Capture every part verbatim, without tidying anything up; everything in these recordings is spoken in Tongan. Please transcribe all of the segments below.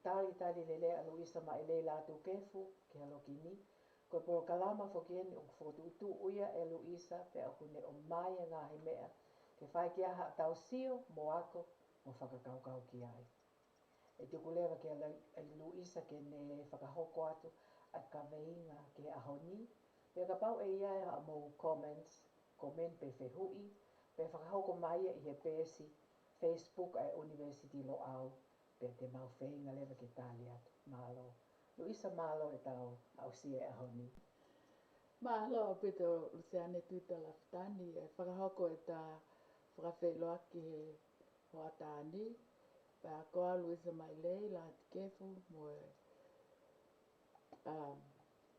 Talitali lelei ʻa Luisa Mailei Lātūkefu ki he loki ni. Ko e polokalama foki eni ʻoku fokotuʻutuʻu ia ʻe Luisa, pea ʻoku ne ʻomai e ngaahi meʻa ke fai ki ai haʻatau sio mo ako mo fakakaukau ki ai. ʻE tuku leva kia Lu-, ʻe Luisa ke ne fakahoko atu ʻa e kaveinga ki he ʻaho ni. Pea kapau ʻe ʻi ai haʻamou comments, comment pe fehuʻi, pea fakahoko mai ia ʻi he peesi Facebook ʻa e ʻUnivēsiti Loʻau, pea te mau feinga leva ke tali atu. Mālō. Luisa, mālō ʻetau aʻusia e ʻaho ni. Mālō ʻaupito Luseane Tuʻitalafuatani, ʻe fakahoko ʻeta fakafeʻiloaki he hoʻatā ni, pea ko au Luisa Mailei Lātūkefu mo e, um,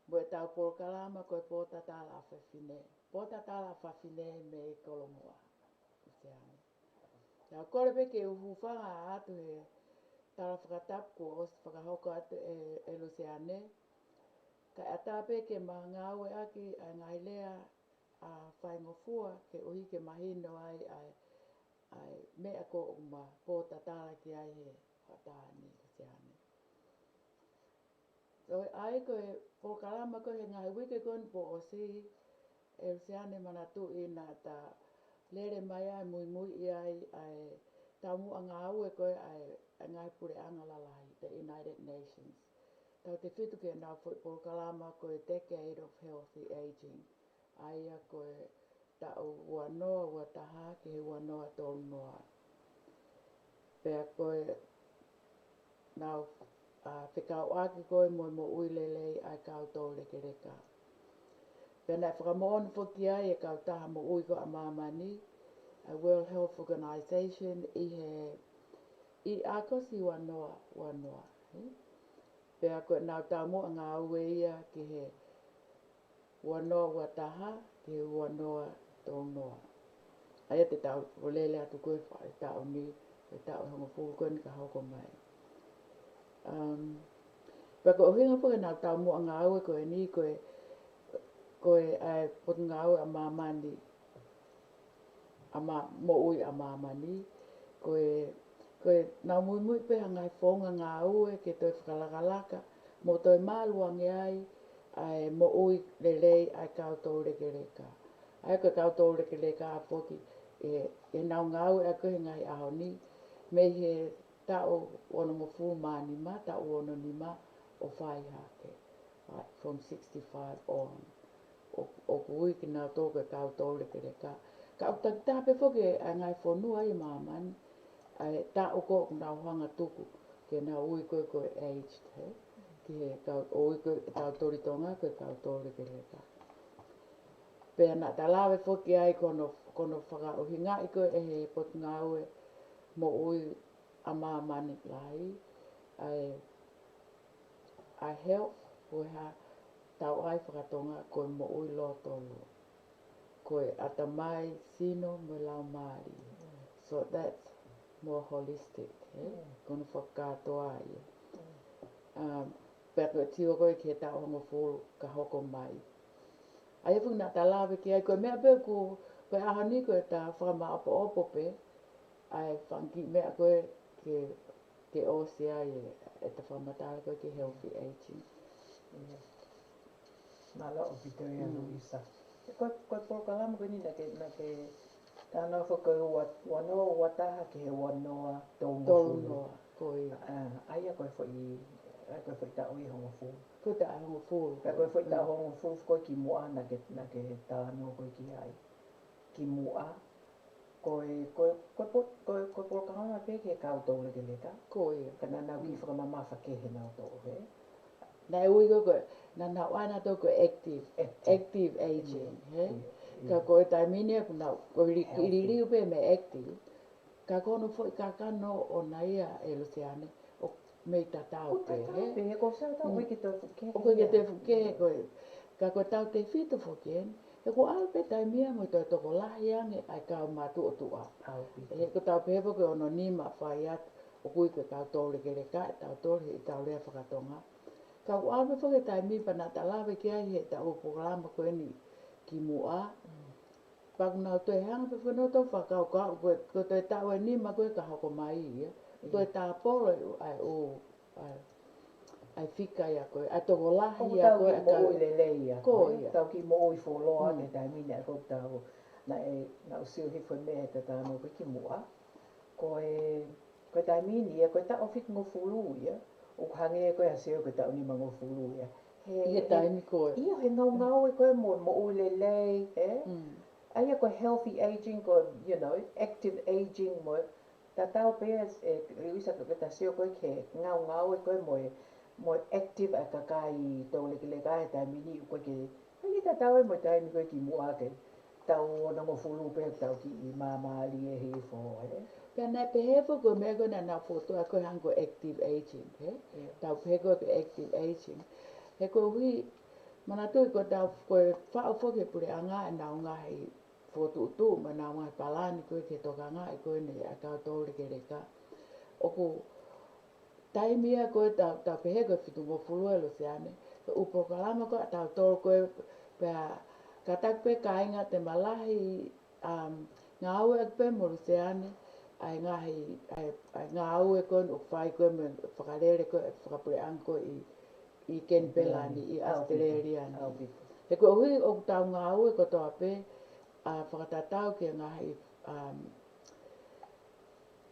mo ʻetau polokalama ko e Pōtatala ʻa Fafine. Pōtatala ʻa Fafine mei Kolomoa, Luseane. Pea kole pē ke u hūfanga atu he tala fakatapu kuo ʻosi fakahoko atu ʻe, ʻe Luseane. Kae ʻatā pē ke ma ngāueʻaki ʻa e ngaahi lea ʻa faingofua ke ʻuhi ke mahino ai ʻa e, ʻa e meʻa ko ʻoku ma pōtatala ki ai he hoʻatā ni, Luseane. So, ʻa ia ko e polokalama ko ē he ngaahi uike ko eni kuo ʻosi, ʻe Luseane, manatuʻi naʻa ta lele mai ai muimui ai ʻa e taumuʻa ngāue ko ē ʻa e, ʻa e ngaahi puleʻanga lalahi, the United Nations. Tautefito ki heʻenau foʻi polokalama ko e Decade of Healthy Aging. ʻA ia ko e taʻu ua noa ua taha ki he ua noa tolu noa. Pea ko ʻenau, ʻa, fekauʻaki ko ē mo e moʻui lelei ʻa e kau toulekeleka. Pea naʻe fakamoʻoni foki ai e kautaha moʻui ko ē ʻa māmani, ʻa e World Health Organization, ʻi he, ʻi ʻAokosi ua noa ua noa, ē? Pea ko ʻenau taumuʻa ngāue ia ki he ua noa ua taha ki he ua noa tolu noa. ʻA ia te tau lele atu ko ē he taʻu ni, he taʻu ʻe hongofulu ko eni ka hoko mai. Um, pea ko e ʻuhinga foki ʻenau taumuʻa ngāue ko eni ko e, ko e ʻa e Potungāue ʻa Māmani, ʻa mā-, moʻui ʻa māmani, ko e, ko ʻenau muimui pē ha ngaahi founga ngāue ke toe fakalakalaka mo toe māluange ai ʻa e moʻui lelei ʻa e kau toulekeleka. ʻA ia ko e kau toulekeleka foki, ʻe, ʻenau ngāue ʻa ko ē he ngaahi ʻaho ni, mei he taʻu onongofulu mā nima, taʻu ono nima ʻo fai hake. Right, from sixty-five on. ʻO, ʻoku ui kinautolu ko e kau toulekeleka. Ka ʻoku takitaha pē foki ʻa e ngaahi fonua ʻi māmani, ʻa e taʻu ko ē ʻoku nau hanga tuku ke nau ui ko ē ko e aged, hē? Ki he kau, ʻo ui ko ē ʻetau toli Tonga ko e kau toulekeleka. Pea naʻa ta lave foki ai ko hono, ko hono fakaʻuhingaʻi ko ē ʻe he Potungāue Moʻui ʻa Māmani Lahi, ʻa e, ʻa e health, ko e hā, tau ʻai fakatonga ko e moʻui lōtolu. Ko e ʻatamai, sino mo e laumālie. So that's more holistic, ē? Ko hono fakakātoa ia. Um, pea ko e sio ko ē ki he taʻu hongofulu ka hoko mai. ʻA ia foki naʻa ta lave ki ai, ko e meʻa pē ʻoku, ko e ʻaho ni ko ʻeta fakamāʻopoʻopo pē ʻa e fanga kiʻi meʻa ko ē ke, ke ʻosi ai e, ʻeta fakamatala ko ē ki he healthy aging. ʻIo. Mālō ʻaupito ia Luisa. Ko e, ko e polokalama ko eni naʻa ke, naʻa ke talanoa foki ko e ua, ua noa ua taha ki he ua noa tolu noa. Tolu noa, ko ia. ʻA, ʻa ia ko e foʻi, ʻa ia ko e foʻi taʻu ʻe hongofulu. Ko e taʻu ʻe hongofulu. Pea ko e foʻi taʻu ʻe hongofulu ko ē kimuʻa naʻa ke, naʻa ke talanoa ko ē ki ai. Kimuʻa, ko e, ko e, ko e po-, ko e, ko e polokalama pē ki he kau toulekeleka. Ko ia. Ka naʻa nau kiʻi fakamamafa kehe nautolu, hē? Naʻe ui ko ē, ko e, naʻa nau ʻai nautolu ko e active, active aging, hē? Ka ko e taimi ni ʻoku nau, ko e liliu pē mei active. Ka ko hono foʻi kakano ʻona ia ʻe Luseane, ʻoku mei tatau pē, hē? Ko e tatau pē, ko e tatau pē, ʻoku ʻikai ke toe fuʻu kehe. ʻOku ʻikai ke toe fuʻu kehe ko ē. Ka ko e tautefito foki eni, he ʻoku ʻalu pē taimi ia mo e toe tokolahi ange ʻa e kau mātuʻotuʻa. ʻAupito. He ʻoku tau pehē foki ʻe ono nima fai atu, ʻoku ui ko e kau toulekeleka ʻe tautolu heʻetau lea fakatonga. Ka ʻoku ʻalu pē foki e taimi pea naʻa ta lave ki ai he taʻu polokalama ko eni kimuʻa. Pea ʻoku nau toe hanga pē foki nautolu ʻo fakakaukau, ko e, ko e toe taʻu ʻe nima ko ē ka hoko mai ia. Toe tāpolo ʻa e ʻū, ʻa ʻa e fika ia ko ē, ʻa e tokolahi ia ko ē, ʻa e moʻui lelei ia ko ē. Tau kiʻi moʻui fuoloa he taimi ni ʻa ē ko ē tau, naʻe, naʻa ku sio hifo he meʻa ʻe taha noa ko ē kimuʻa. Ko e, ko e taimi ni ia, ko e taʻu fitungofulu ia, ʻoku hangē ko e ʻasi ko e taʻu nimangofulu ia. He, he taimi ko ē. ʻIo, he ngaungaue ko ē mo, moʻui lelei, he? ʻA ia ko e healthy aging, ko e, you know, active aging mo, tatau pē ʻe, ʻe Luisa ko e ta sio ko ē ki he ngaungaue ko ē mo e, mo e active ʻa e kakai toulekeleka he taimi ni ʻoku ʻikai ke, ʻikai ke tatau ia mo e taimi ko ē kimuʻa ke tau onongofulu pē tau kiʻi māmālie hifo, he? Pea naʻe pehē foki ko e meʻa ko ē naʻa nau fokotuʻu ko ē hangē ko e active aging, he? Tau pehē ko e active aging. He koeʻuhi, manatuʻi ko ʻetau, ko e faʻu foki ʻe he puleʻanga ʻenau ngaahi fokotuʻutuʻu mo ʻenau ngaahi palani ko ē ke tokangaʻi ko eni ʻa e kau toulekeleka. ʻOku taimi ia ko ē tau, tau pehē ko e fitungofulu ʻe Luseane, ko e ʻū polokalama ko ē ʻa tautolu ko ē pea kātaki pē kāinga te ma lahi, um, ngāue ʻaki pē mo Luseane, ʻa e ngaahi, ʻa e, ʻa e ngāue ko ē ʻoku fai ko ē mo e fakalele ko ē, fakapuleʻanga ko ē ʻi, ʻi Kenipela ni, ʻi ʻAositelēlia ni. He koeʻuhi ʻoku tau ngāue kotoa pē, ʻa fakatatau ki he ngaahi, um,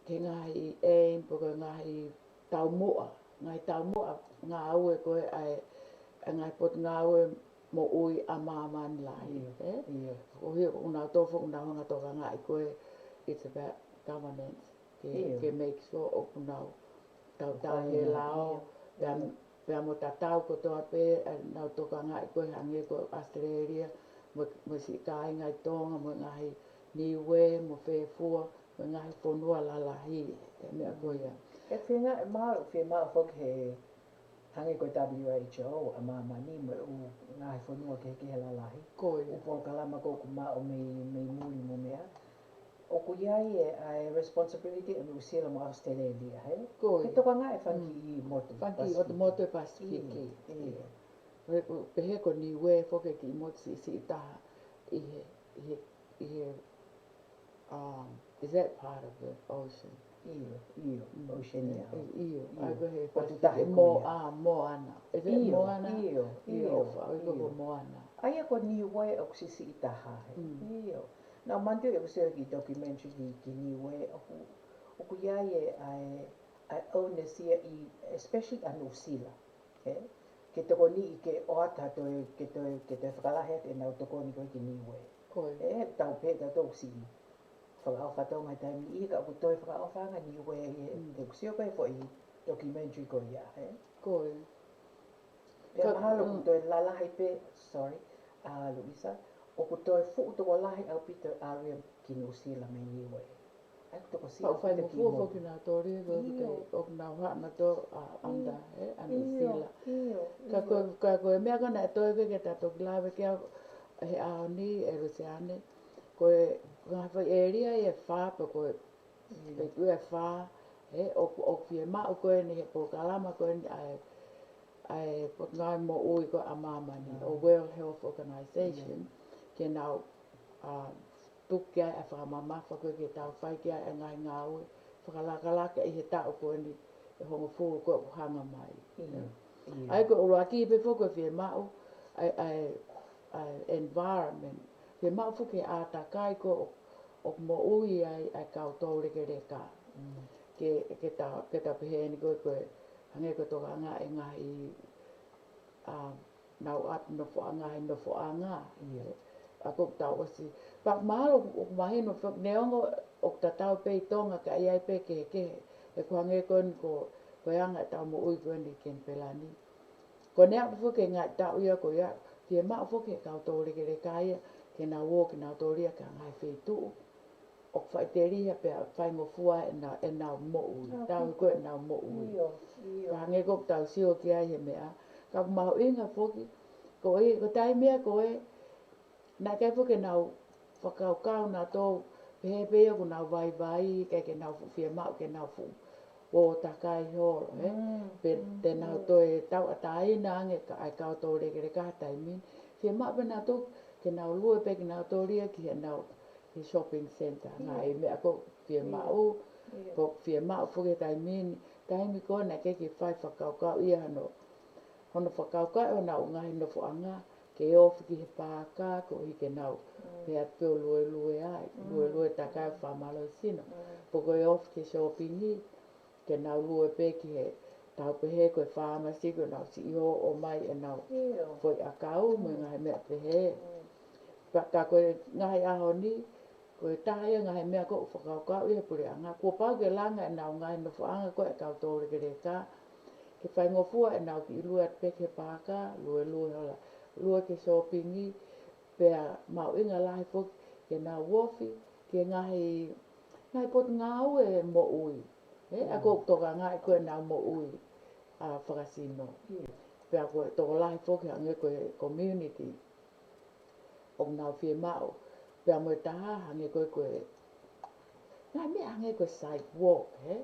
ki he ngaahi aim, pe ko e ngaahi taumuʻa, ngaahi taumuʻa ngāue ko ē ʻa e, ʻa e ngaahi potungāue moʻui ʻa māmani lahi, he? Koeʻuhi ʻoku nau tofo, ʻoku nau hanga tokangaʻi ko ē, it's about governance, ke, ke make sure ʻoku nau tautau he lao, pea, pea mo tatau kotoa pē, ʻa nau tokangaʻi ko ē hangē ko ʻAositelēlia, mo, mo siʻi kāinga ʻi Tonga, mo ngaahi Niue, mo fē fua, mo ngaahi fonua lalahi, ʻa e meʻa ko ia. ʻE feinga, ʻe mahalo, fiemaʻu foki he hangē ko e W H O ʻa māmani mo e ʻū ngaahi fonua kehekehe lalahi. Ko ia. ʻŪ polokalama ko ē ʻoku maʻu mei, mei muli mo meʻa. ʻOku ʻi ai ʻa e responsibility ʻa Nuʻusila mo ʻAositelēlia, he? Ko ia. Ke tokangaʻi e fanga kiʻi motu. Fanga kiʻi motu ʻo e Pasifiki. ʻIo, ʻio. Pehē ko Niue foki kiʻi motu siʻisiʻi taha ʻi he, ʻi he, ʻi he, um, is that part of the ocean? ʻIo, ʻio, Oceania. ʻIo, ʻio. ʻA ia ko e Pasifiki, mo, ʻa, moana. Is it moana? ʻIo, ʻio, ʻa ia ko e moana. ʻA ia ko Niue ʻoku siʻisiʻi taha, he? ʻIo. Naʻa ku manatuʻi ʻeku sio ki he documentary ki, ki Niue, ʻoku, ʻoku ʻi ai e, ʻa e, ʻa e ʻounesi ia ʻi, especially ʻa Nuʻusila, he? Ke tokoniʻi ke ʻoatu ha toe, ke toe, ke toe fakalahi atu ʻenau tokoni ko ē ki Niue. Ko ia. He tau pehē ʻe tautolu ʻoku siʻi fakaʻofa Tonga he taimi ni, ka ʻoku toe fakaʻofa ange Niue ia, he ʻoku sio ko ē foʻi documentary ko ia, he? Ko ia. Pea mahalo ʻoku toe lalahi pē, sorry, ʻa Luisa, ʻoku toe fuʻu tokolahi ʻaupito e area ki Nuʻusila mei Niue. ʻA ia ʻoku tokosiʻi ʻaupito ki mo. Pea ʻoku faingofua foki kinautolu ia, ko ʻoku te, ʻoku nau haʻu nautolu ʻa, ʻanda, he, ʻa Nuʻusila. Ka ko, ka ko e meʻa ko ē naʻe toe ke, ke ta toki lave ki ai he ʻaho ni ʻe Luseane, ko e ngaahi foʻi ʻēlia ia ʻe fā pe ko e, pe ko e fā, he, ʻoku, ʻoku fiemaʻu ko eni he polokalama ko eni ʻa e, ʻa e Potungāue Moʻui ko ē ʻa Māmani, ʻo World Health Organization, ke nau, ʻa, tuku ai ʻa e fakamamafa ko ē ke tau fai ki ai ʻa e ngaahi ngāue fakalakalaka ʻi he taʻu ko eni ʻe hongofulu ko ē ʻoku hanga mai. ʻIo, ʻio. ʻA ia ko e ʻuluaki pē foki ko e fiemaʻu ʻa e, ʻa e, ʻa e environment. Fiemaʻu foki e ʻātakai ko ē ʻoku, ʻoku moʻui ai ʻa e kau toulekeleka. Ke, ke ta, ke ta pehē ni ko ē, ko e hangē ko e tokangaʻi e ngaahi, ʻa, nau ʻatu nofoʻanga he nofoʻanga. ʻIo. ʻA ia ko ʻetau ʻosi. Pea mahalo ʻoku, ʻoku mahino foki neongo ʻoku tatau pē ʻi Tonga ka ʻi ai pē kehekehe. He ko e hangē ko eni ko, ko e anga ʻetau moʻui ko eni ʻi Kenipela ni. Ko e neongo foki e ngaahi taʻu ia ko ia, fiemaʻu foki e kau toulekeleka ia, ke nau ō, ke nau tōlia ki he ngaahi feituʻu ʻoku faʻiteliha pea faingofua ʻenau, ʻenau moʻui, tau ko ē ʻenau moʻui. ʻIo, ʻio. Ka hangē ko ʻetau sio ki ai he meʻa, ka ʻoku mahuʻinga foki, ko e, ko e taimi ia ko ē, naʻe ʻikai foki ke nau fakakaukau nautolu, pehē pē ia ʻoku nau vaivai, ʻikai ke nau fuʻu fiemaʻu, ke nau fuʻu ō takai holo, he? Pe te nau toe tauʻatāina ange ka, ʻa e kau toulekeleka he taimi ni. Fiemaʻu pē nautolu, ke nau lue pē kinautolu ia ki heʻenau he shopping centre, ngaahi meʻa ko ē ʻoku fiemaʻu, ko ʻoku fiemaʻu foki he taimi ni, Taimi ko ē naʻe ʻikai ke fai fakakaukau ia hono, hono fakakaukau ʻo ʻenau ngaahi nofoʻanga ke ofi ki he paaka koeʻuhi ke nau pehē atu pē ʻo luelue ai, luelue takai ʻo fakamālohisino. Pe ko e ofi ki he sōpingi, ke nau lue pē ki he tau pehē ko e fāmasi ko ʻenau siʻi ō mai ʻenau foʻi ʻakau mo e ngaahi meʻa pehē. Ka, ka ko e ngaahi ʻaho ni, ko e taha ia ngaahi meʻa ʻoku fakakaukau ia he puleʻanga. Kuo pau ke langa ʻenau ngaahi nofoʻanga ko ē ʻa e kau toulekeleka, ke faingofua ʻenau kiʻi lue atu pē ki he paaka, luelue hola, lue ki he sōpingi, pea mahuʻinga lahi foki ke nau ofi ki he ngaahi, ngaahi potungāue moʻui. Ē, ʻa ʻoku tokangaʻi ko ē ʻenau moʻui ʻa fakasino. Pea ko e tokolahi foki hangē ko e community ʻoku nau fiemaʻu. Pea mo e taha hangē ko e, ko e ngaahi meʻa hangē ko e sidewalk, ē?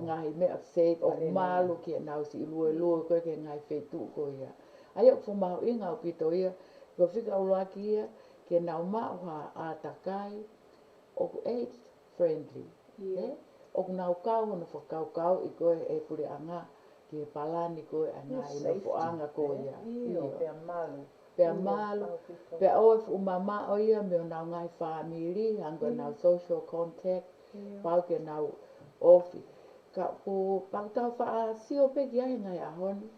Ngaahi meʻa save ʻoku malu ke nau siʻi luelue ko ē ki he ngaahi feituʻu ko ia. ʻA ia ʻoku fakamahuʻinga ʻaupito ia, ko e fika ʻuluaki ia, ke nau maʻu ha ʻātakai ʻoku age friendly, ē? ʻOku nau kau hono fakakaukauʻi ko ē ʻe he puleʻanga ki he palani ko ē ʻa e ngaahi nofoʻanga ko ia. Pea malu. Pea ʻoua ʻe fuʻu mamaʻo ia mei honau ngaahi fāmili, hangē ko ʻenau social contact, pau ke nau ofi. Ka ʻoku pau tau faʻa sio pē ki ai he ngaahi ʻaho ni.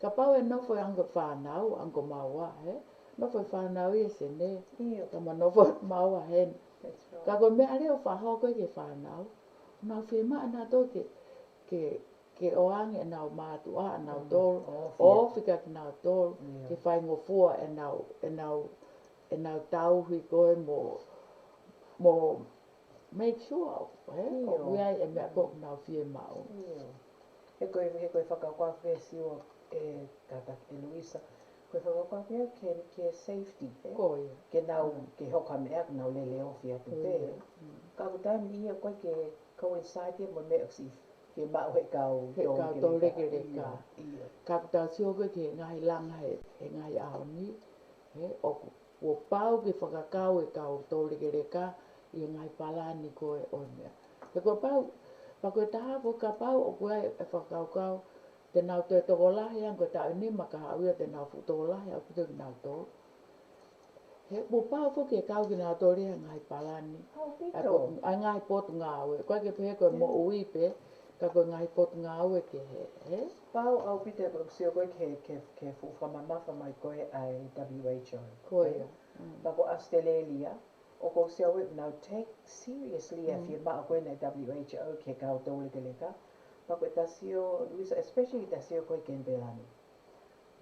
Kapau ʻe nofo ʻa e ongo fānau, ongo maua, ē? Nofo e fānau ia sene. Ka ma nofo maua heni. Ka ko e meʻa leva ʻoku fakahoko ki he fānau, nau fiemaʻu nautolu ke, ke, ke ʻoange ʻenau mātuʻa ʻanautolu, ofi kia kinautolu, ke faingofua ʻenau, ʻenau, ʻenau tauhi ko ē mo, mo make sure, ē, ʻoku ʻi ai e meʻa ko ē ʻoku nau fiemaʻu. He ko e, he ko e fakakaukau ʻa e siua ʻe kātaki ʻe Luisa. Ko e fakakaukau ia ke, ke safety, ē? Ko ia. Ke nau, ke hoko ha meʻa, ke nau lele ofi atu pē. Ka ko e taimi ia ko ē ke coincide ia mo e meʻa ʻoku siʻi fiemaʻu he kau toulekeleka. Ka ʻoku tau sio ko ē ki he ngaahi langa he, he ngaahi ʻaho ni, ē, ʻoku, kuo pau ke fakakau e kau toulekeleka ʻi he ngaahi palani ko ē ʻo e meʻa. He kuo pau, pea ko e taha foki kapau ʻoku ʻi ai e fakakaukau te nau toe tokolahi ange ko e taʻu nima kahaʻu ia te nau fuʻu tokolahi ʻaupito kinautolu. He kuo pau foki ke kau kinautolu ʻi he ngaahi palani. ʻA e ngaahi potungāue. ʻOku ʻikai ke pehē ko e moʻui pē, ka ko e ngaahi potungāue kehe, ē? Pau ʻaupito ʻeku sio ko ē ke, ke, ke fuʻu fakamamafa mai ko ē ʻa e W H O. Ko ia. Pea ko ʻAositelēlia, ʻoku ou sio au ʻoku nau take seriously ʻa e fiemaʻu ko ē ʻa e W H O ki he kau toulekeleka. Pea ko e ta sio, Luisa, especially ta sio ko ē Kenipela ni.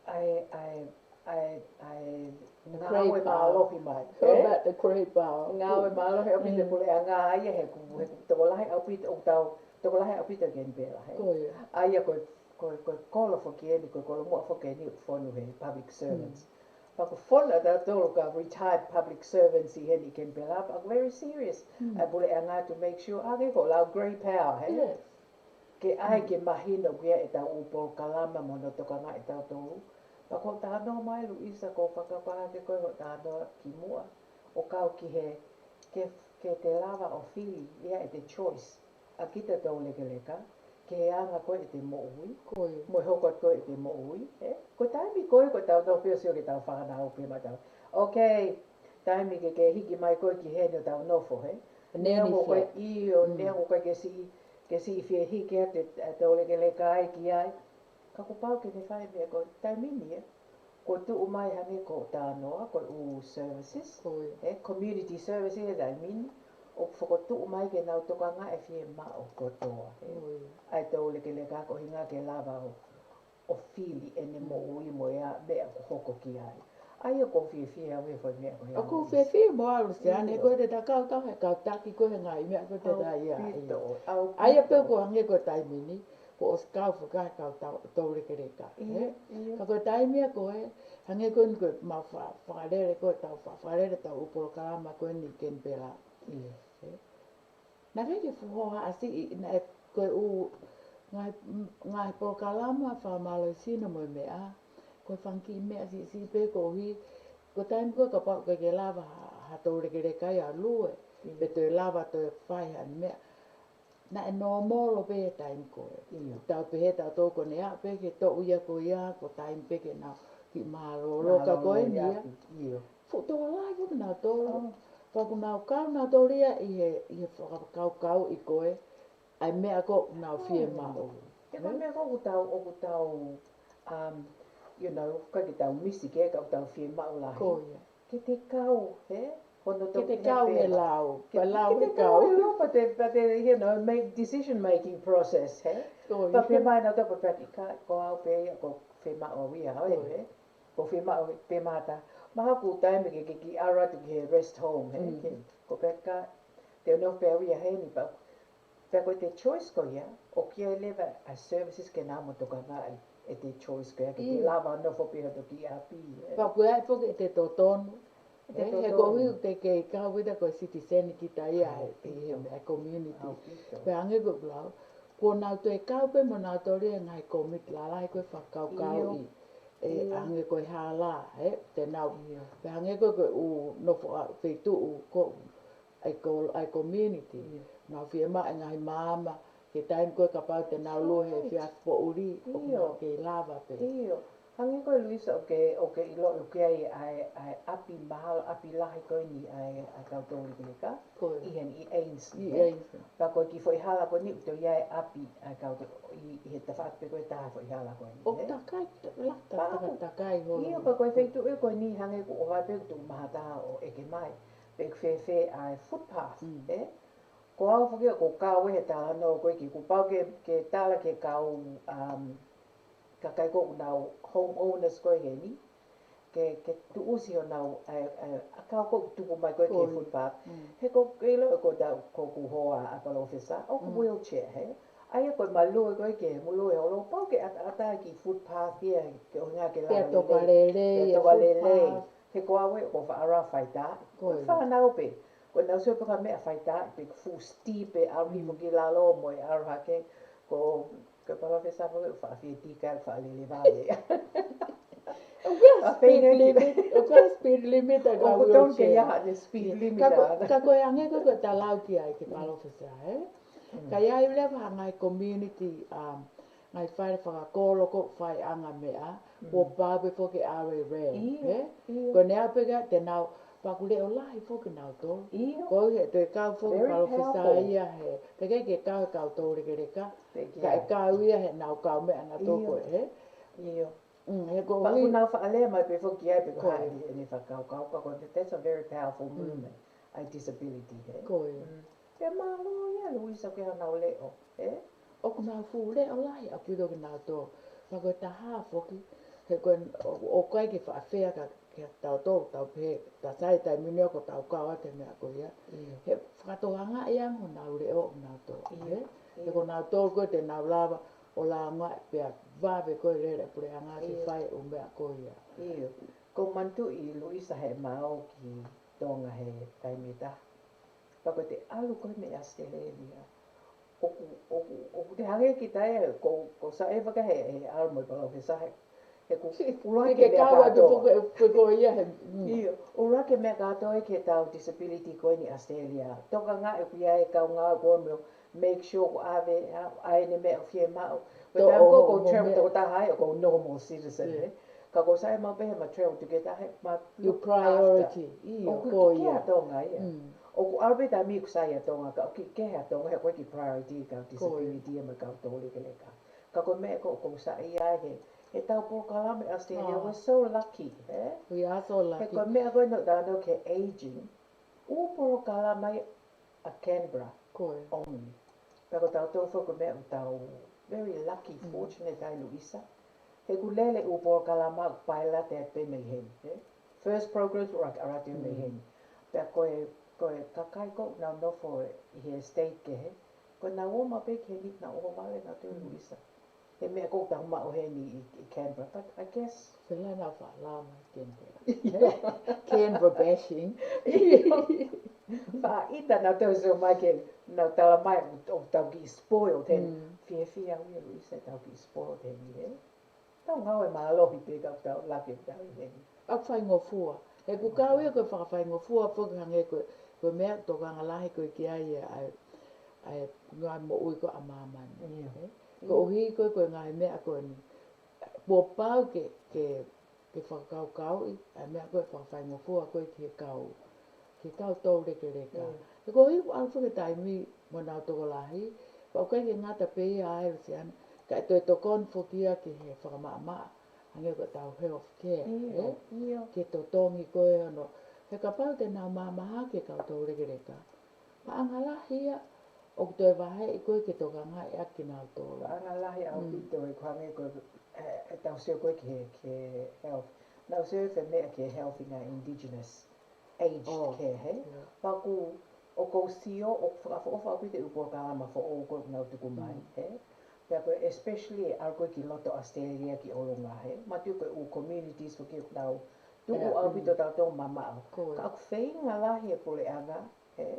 ʻA e, ʻa e, ʻa e, ʻa e ngāue mālohi mai. Ngāue mālohi ʻaupito e puleʻanga ia he ʻoku, he ʻoku tokolahi ʻaupito, ʻoku tau, tokolahi ʻaupito Kenipela, ē? ʻA ia ko e, ko e, ko e kolo foki eni, ko e kolo muʻa foki eni ʻoku fonu he public servants. Pea ʻoku fonu ʻa tautolu ko e retired public servants ʻi heni Kenipela, pea ʻoku very serious ʻa e puleʻanga to make sure, ʻa ē ko e lau grey power, ē? Ke ʻai ke mahino ʻoku ʻi ai ʻetau ʻū polokalama mo hono tokangaʻi ʻe tautolu. Pea ko e talanoa mai Luisa, ko e fakapahake ko ē hoʻo talanoa kimuʻa ʻo kau ki he, ke, ke te lava ʻo fili ia ʻete choice ʻa kita toulekeleka, ki he anga ko ē ʻete moʻui, mo e hoko atu ko ē ʻete moʻui, ē? Ko e taimi ko ē ko ʻetau nofo pē ʻo sio ki heʻetau fānau pē maʻatau. Okay, taimi ke, ke hiki mai ko ē ki heni ʻo tau nofo, ē? Neongo ko ē, ʻio, neongo ko ē ke siʻi, ke siʻi fie hiki atu e toulekeleka ai ki ai. Ka kuo pau ke ne fai e meʻa ko e taimi ni, ē? Kuo tuʻu mai hangē ko e talanoa, ko e ʻū services, ē, community services he taimi ni, ʻoku fokotuʻu mai ke nau tokangaʻi e fiemaʻu kotoa, ē? ʻA e toulekeleka ko e ʻuhinga ke lava ʻo, ʻo fili ʻene moʻui mo e meʻa ʻoku hoko ki ai. ʻA ia ʻoku ou fiefia au he foʻi meʻa ko ia. ʻOku ou fiefia mo au Luseane, ko e te ta kau, kau he kau taki ko e ngaahi meʻa ko e te ta ia. ʻA ia pē ʻoku hangē ko e taimi ni, kuo ʻosi kau foki ʻa e kau toulekeleka, ē? Ka ko e taimi ia ko ē, hangē ko eni ko e mau fa-, fakalele ko ē ʻetau fa-, fakalele ʻetau ʻū polokalama ko eni Kenipela. Ē? Naʻe ʻikai ke fuʻu hohaʻa siʻi, naʻe ko e ʻū ngaahi, ngaahi polokalama fakamālohisino mo e meʻa, ko e fanga kiʻi meʻa siʻisiʻi pē koeʻuhi, ko e taimi ko ē kapau ʻoku ʻikai ke lava ha, ha toulekeleka ia ʻo lue, pe toe lava toe fai ha meʻa. Naʻe nōmolo pē he taimi ko ē. ʻIo. Tau pehē tautolu ko ʻene aʻu pē ki he toʻu ia ko ia, ko e taimi pē ke nau kiʻi mālōlō ka ko eni ia. Mālōlō ia. ʻIo. Fuʻu tokolahi foki nautolu. ʻOku nau kau nautolu ia ʻi he, ʻi he fakakaukauʻi ko ē ʻa e meʻa ko ē ʻoku nau fiemaʻu. He ko e meʻa ko ē ʻoku tau, ʻoku tau, um, you know, ʻikai ke tau misi ke, ka ʻoku tau fiemaʻu lahi. Ko ia. Ke te kau, he? Hono tokoni pē. Ke te kau he lau. Ke, ke te kau he lau, pea te, pea te, you know, make decision making process, he? Ko ia. Pea pehē mai nautolu pea pehē ki ai, ko au pē ia ʻoku fiemaʻu ia, he? Ko ia. He? ʻOku fiemaʻu pē mata. Mahalo ko e taimi ke, ke kiʻi ʻalu atu ki he rest home, he? Mm. Ke, ko e peka, te ono pē au ia heni, pea Pea ko e choice ko ia, ʻoku ʻi ai leva ʻa e services ke nau mo tokangaʻi ʻete choice ko ia, ke te lava nofo pē hoto kiʻi ʻapi, ē. Pea ko e ʻai foki ʻete totonu. ʻEte totonu. He ko e ʻuhi ke, ke kau ʻita ko e citizen kita ia he, he meʻa community. Pea hangē ko e lau, kuo nau toe kau pē mo nautolu ia he ngaahi committee lalahi ko e fakakaukauʻi. ʻE hangē ko e hala, ē, te nau. Pea hangē ko e, ko e ʻū nofo ʻa feituʻu ko ʻa e ko-, ʻa e community. ʻIo. Nau fiemaʻu e ngaahi maama, ke taimi ko ē kapau te nau lue he efiafi poʻuli, ʻoku nau kei lava pē. ʻIo. Hangē ko e Luisa ʻoku ke, ʻoku ke ʻiloʻi ʻoku ʻi ai ʻa e, ʻa e ʻapi mahalo, ʻapi lahi ko eni ʻa e, ʻa e kau tōlikeleka. Ko ia. ʻI heni ʻi Ainslie. ʻI Ainslie. Pea ko e kiʻi foʻi hala ko eni ʻoku toe ʻi ai e ʻapi ʻa e kau tō-, ʻi, ʻi he tafaʻaki pē ko e taha foʻi hala ko eni, ē? ʻOku takai, la-, ta-, pea ʻoku takai holo. ʻIo, pea ko e feituʻu ē ko eni hangē ʻoku ʻohovale pē ʻoku tuʻu maha taha ʻo ʻeke mai. Pe ʻoku fēfē ʻa e footpath, ē? Ko au foki ʻoku ou kau ʻi he talanoa ko ē ke kuo pau ke, ke tala ki he kau, um, kakai ko ē ʻoku nau homeowners ko ē heni, ke, ke tuʻusi honau, ʻa e, ʻa e, ʻakau ko ē ʻoku tupu mai ko ē ki he footpath. He ʻoku ke ʻilo ko ʻetau, ko ʻeku hoa ʻa Palōfesa, ʻoku wheelchair, he? ʻA ia ko e malue ko ē ke, malue holo, pau ke ʻataʻatā ki he footpath ia, ke ʻuhinga ke lava lelei. Ke toka lelei, ke toka lelei. He ko au ē ʻoku ou faʻa ʻalu ʻo faitāʻi. Ko e fānau pē. Ko ʻenau sio pē ki ha meʻa faitāʻi pē, fuʻu steep ē, ʻalu hifo ki lalo mo e ʻalu hake. Ko, ko Palōfesa pē ʻoku faʻa fie tika, faʻa lele vave. ʻOku ʻi ai e speed limit, ʻoku ʻi ai e speed limit ʻa e kau wheelchair. ʻOku tonu ke ʻi ai e speed limit ʻana. Ka ko e hangē ko ē ʻoku ta lau ki ai ki he Palōfesa, ē? Ka ʻi ai leva ha ngaahi community, um, ngaahi fale fakakolo ko ē ʻoku faiʻanga meʻa, kuo pau pē foki ke ʻalu e rail, ē? Ko ʻene aʻu pē ke te nau, pea ʻoku leʻo lahi foki nautolu. Ko e hā, te kau foki Palōfesa ia he, te ke, ke kau he kau tōlikeleka, ka ʻe kau ia he nau kau meʻa nautolu ko ē, ē? ʻIo. Mm, he ko e ʻuhi. Pea ʻoku nau faʻa lea mai pē foki ai pē ko hai ʻene fakakaukau, ka ko e, that's a very powerful movement, ʻa e disability, he? Ko ia. Pea mālō ia Luisa ke hanau leʻo, ē? ʻOku nau fuʻu leʻo lahi ʻaupito kinautolu. Pea ko e taha foki, he ko e, ʻo, ʻoku ʻikai ke faʻa fea kia, kia tautolu, tau pehē, ta sai taimi ni ʻoku tau kau atu he meʻa ko ia. He fakatokangaʻi ange honau leʻo ʻo nautolu, ē? He ko nautolu ko ē te nau lava ʻo langa pea vave ko ē lele puleʻanga ke fai ʻū meʻa ko ia. ʻIo. ʻOku ou manatuʻi Luisa he mau ki Tonga he taimi ʻe taha. Pea ko ʻete ʻalu ko ē mei ʻAositelēlia. ʻOku, ʻoku, ʻoku te hangē kita ia, ko, ko sa e faka he, he ʻalu mo e Palōfesa he. He ʻoku, ʻuluaki meʻa kātoa. ʻIo, ʻuluaki meʻa kātoa ē ki heʻetau disability ko eni ʻAositelēlia. Tokangaʻi ʻoku ʻi ai e kau ngāue ko ē mo make sure ʻoku ʻave, ʻa, ʻa ʻene meʻa ʻoku fiemaʻu. Ko e taimi ko ē ʻoku ou travel tokotaha ai, ʻoku ou normal citizen, ē. Ka ko sa e mau pehē ma travel together, he ma look after. Your priority, ʻio, ko ia. ʻOku kiʻi kehe ʻa Tonga ia. ʻOku ʻalu pē taimi ʻoku sai ʻa Tonga, ka ʻoku kiʻi kehe ʻa Tonga, he ʻoku ʻikai ke priority ʻa e kau disability ia mo e kau tōlikeleka. Ka ko e meʻa ko ē ʻoku ou saiʻia ai he, heʻetau polokalama ʻi ʻAositelēlia, we're so lucky, ē? We are so lucky. He ko e meʻa ko ē naʻa tau talanoa ki he aging, ʻū polokalama ia ʻa Canberra only. Pea ko tautolu foki ko e meʻa ʻoku tau very lucky, fortunate ai Luisa. He ʻoku lele ʻū polokalama ʻoku pilot atu pē mei heni, ē? First programs ʻoku ʻalu atu mei heni. Pea ko e, ko e kakai ko ē ʻoku nau nofo ʻi he state kehe, ko ʻenau ō mai pē ki heni, nau ō mai ʻo nau tui Luisa. He meʻa ko ē ʻoku tau maʻu heni ʻi, ʻi Canberra, but I guess. Pea nau faʻa lau mai Canberra. Canberra bashing. ʻIo. Faʻa ʻita nautolu ʻoku ō mai ke nau tala mai ʻoku, ʻoku tau kiʻi spoiled heni. Fiefia au ia Luisa ʻetau kiʻi spoiled heni, ē? Tau ngāue mālohi pē ka ʻoku tau lucky ʻoku tau ʻi heni. ʻOku faingofua. He ʻoku kau ia ko e fakafaingofua foki hangē ko e, ko e meʻa tokanga lahi ko ē ki ai ʻa e, ʻa e ngaahi moʻui ko ē ʻa māmani. ʻIo. Ē? Koeʻuhi ko e, ko e ngaahi meʻa ko eni. Kuo pau ke, ke, ke fakakaukauʻi ʻa e meʻa ko ē fakafaingofua ko ē ki he kau, ki he kau toulekeleka. ʻIo. He koeʻuhi kuo ʻalu foki e taimi mo ʻenau tokolahi, pea ʻoku ʻikai ke ngata pē ia ai, Luseane, ka ʻe toe tokoni foki ia ki he fakamaʻamaʻa, hangē ko ʻetau health care, ʻIo, ē? ʻIo. Ke totongi ko ē hono. He kapau te nau mahamahaki e kau toulekeleka, paʻanga lahi ia ʻoku toe vaheʻi ko ē ke tokangaʻi ʻaki kinautolu. Paʻanga lahi ʻaupito ē, ko e hangē ko e, ē, ʻetau sio ko ē ki he, ki he health. Naʻa ku sio he meʻa ki he health ʻi he ngaahi indigenous aged care, hē? ʻIo. Pea ʻoku, ʻoku ou sio, ʻoku fakaʻofoʻofa ʻaupito e ʻū polokalama foʻou ko ē ʻoku nau tuku mai, hē? Pea ko e especially ʻalu ko ē ki loto Australia ki ʻolunga, hē? Mātuʻaki ko e ʻū communities foki ʻoku nau tuʻu ʻaupito tautolu mamaʻo. Ka ʻoku feinga lahi e puleʻanga, hē?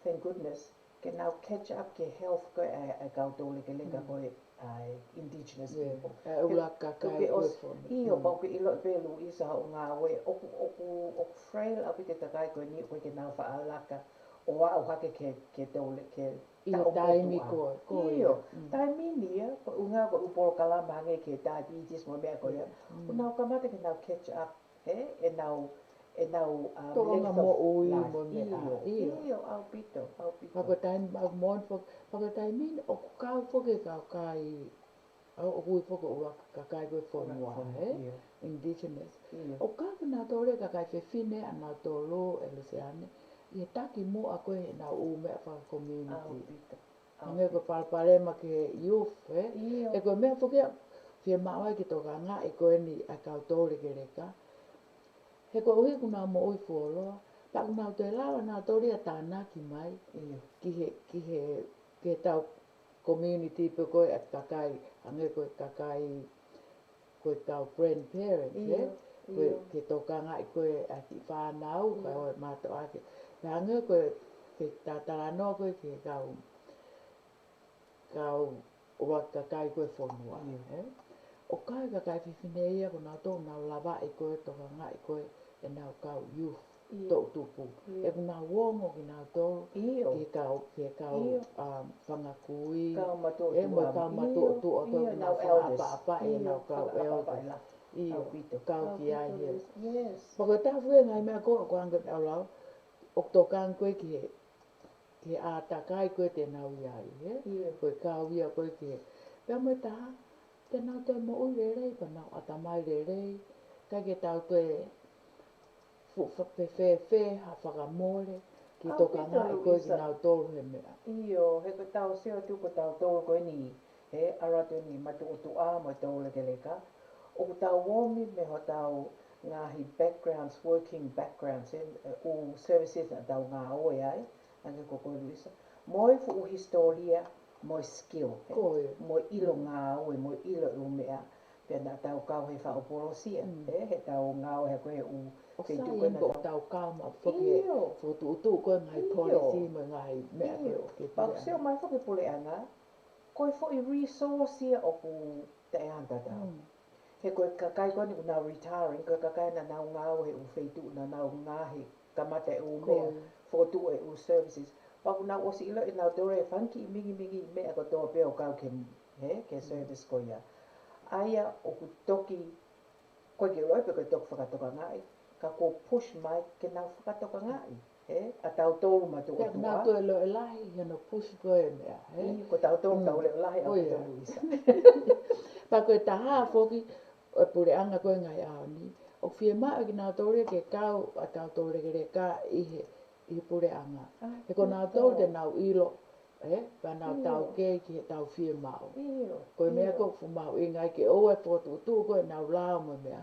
Thank goodness, ke nau catch up ki he health ko ē ʻa e, ʻa e kau toulekeleka ko ē ʻa e indigenous people. ʻA e ʻuluaki kakai ko ē ʻosi, fonua. ʻIo, pea ʻoku ke ʻilo pē Luisa hoʻo ngāue, ʻoku, ʻoku, ʻoku frail ʻaupito e kakai ko eni, ʻoku ʻikai ke nau faʻa laka ʻo aʻu hake ke, ke toule, ke ʻI he taʻopotu taimi ko ē, ko ia. ʻIo, taimi ni ia, ko e ʻuhinga ko e ʻū polokalama hangē ki he diabetes mo e meʻa ko ia. ʻOku nau kamata ke nau catch up ʻE, ʻenau, ʻenau, um, Tokanga length of moʻui life. mo e meʻa. ʻIo, ʻIo. ʻIo, ʻaupito, ʻaupito. Pea ko e taimi, ʻa, mo, pea ko e taimi ni ʻoku kau foki e kakai, ʻa, ʻoku ui foki ʻo e kakai ko ē fonua, fonua, ē? ʻIo. Indigenous. ʻIo. ʻOku kau kinautolu e kakai fefine ʻanautolu ē Luseane, ʻi he taki muʻa ko ē heʻenau ʻū meʻa faka-community. ʻAupito. Hangē ko e palopalema ki he youth, ē? ʻIo. He ko e meʻa foki ia, fiemaʻu ai ke tokangaʻi ko eni ʻa e kau toulekeleka. He koeʻuhi ʻoku nau moʻui fuoloa, pea ʻoku nau toe lava nautolu ia ʻo tānaki mai ʻIo. ki he, ki he, ki heʻetau community pe ko e kakai, hangē ko e kakai ko e kau grandparents, ʻIo, ē? Ko e ʻio. ke tokangaʻi ko ē ʻa e kiʻi fānau, ʻIo. kau e mātuʻa ke. Pea hangē ko e, ke ta talanoa ko ē ki he kau, kau ʻuluaki kakai ko ē fonua, ʻIo. ē? ʻOku kau e kakai fefine ia ʻoku nau toe nau lavaʻi ko ē tokangaʻi ko ē ʻenau kau youth. ʻIo. toʻutupu. ʻIo. ʻOku nau ongo kinautolu ʻIo. ki he kau, ki he kau, ʻIo. um, fanga kui, Kau matuʻotuʻa. ʻe, mo e kau ʻIo, matuʻotuʻa, ko ʻio, ʻenau nau elders. fakaʻapaʻapaʻi, ʻIo, ʻenau kau fakaʻapaʻapaʻi elders. la. ʻIo, ʻAupito. kau ki ai ʻAupito, he. yes. Pea ko e taha foki e ngaahi meʻa ko ē ʻoku anga ʻetau lau, ʻoku tokanga ko ē ki he, ki he ʻātakai ko ē te nau ʻi ai, ē? ʻIo. Ko e kau ia ko ē ki he. Pea mo e taha, te nau toe moʻui lelei, pea nau ʻatamai lelei, ʻikai ke tau toe fu-, fa-, fefefe ha fakamole, ki he ʻAupito, tokangaʻi ko ē Luisa. kinautolu he meʻa. ʻIo, he ko ʻetau sio atu ko tautolu ko eni, he ʻalu atu eni matuʻotuʻa mo e toulekeleka. ʻOku tau omi mei hotau ngaahi backgrounds, working backgrounds, ē, ʻū services naʻa tau ngāue ai, hangē ko koe Luisa. Mo e fuʻu hisitōlia, mo e skill, ē. Ko ia. Mo e ʻilo Mm. ngāue, mo e ʻilo ʻū meʻa. Pea naʻa tau kau he faʻu polosia, Mm. ē, heʻetau ngāue he ko e ʻū ʻO feituʻu sai ko ē eni naʻa ko tau ʻetau kau maʻu foki he ʻIo. fokotuʻutuʻu ko ē ngaahi ʻIo. policy mo e ngaahi meʻa ko ē ʻIo. ke Pea ʻoku pule sio ai. mai foki puleʻanga, ko e foʻi resource ia ʻoku taʻeangatata. Mm. He ko e kakai ko eni ʻoku nau retiring, ko e kakai naʻa nau ngāue he ʻū feituʻu naʻa nau ngāue he kamata e ʻū Ko meʻa, ia. fokotuʻu e ʻū services. Pea ʻoku nau ʻosi ʻilo ʻe nautolu e fanga kiʻi mingimingi meʻa kotoa pē ʻo kau ki he, he, ki he Mm. service ko ia. ʻA ia ʻoku toki, ko e ke ʻilo pe ko e toki fakatokangaʻi, ka kuo push mai ke nau fakatokangaʻi, ē, ʻa tautolu Pea matuʻotuʻa. nau toe ʻilo e lahi, he nau push ko e meʻa, ē? ʻIo, ko tautolu Mm. tau ʻilo e lahi Ko ia. ʻaupito Luisa. Pea ko e taha foki, ʻo e puleʻanga ko ē ngaahi ʻaho ni, ʻoku fiemaʻu kinautolu ke kau ʻa e kau toulekeleka ʻi he, ʻi he puleʻanga. ʻAi, He ko nautolu te nau ʻilo, ē, pea nau ʻIo. taukei ki heʻetau fiemaʻu. ʻIo, Ko e meʻa ʻio. ko ē ʻoku mahuʻinga ai ke ʻoua ʻe fokotuʻutuʻu ko ē ʻenau lao mo e meʻa.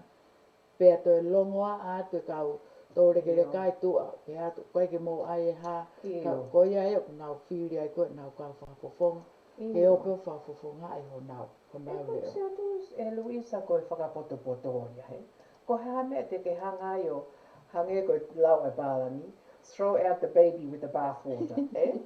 Pea toe longoaʻa atu e kau toulekeleka ʻIo. ʻi tuʻa, pea atu, ʻikai ke mou ʻai e hā, ka ʻIo. ko ia ē ʻoku nau fili ai ko ē ʻenau kau fakafofonga, ʻIo. ke ō pē ʻo fakafofongaʻi honau, honau E leʻo. Luisa, Luisa, e Luisa ko e fakapotopoto ia, hē. Ko e hā e meʻa te ke hanga ai ʻo hangē ko e lau e pālangi, throw out the baby with the bathwater, ē?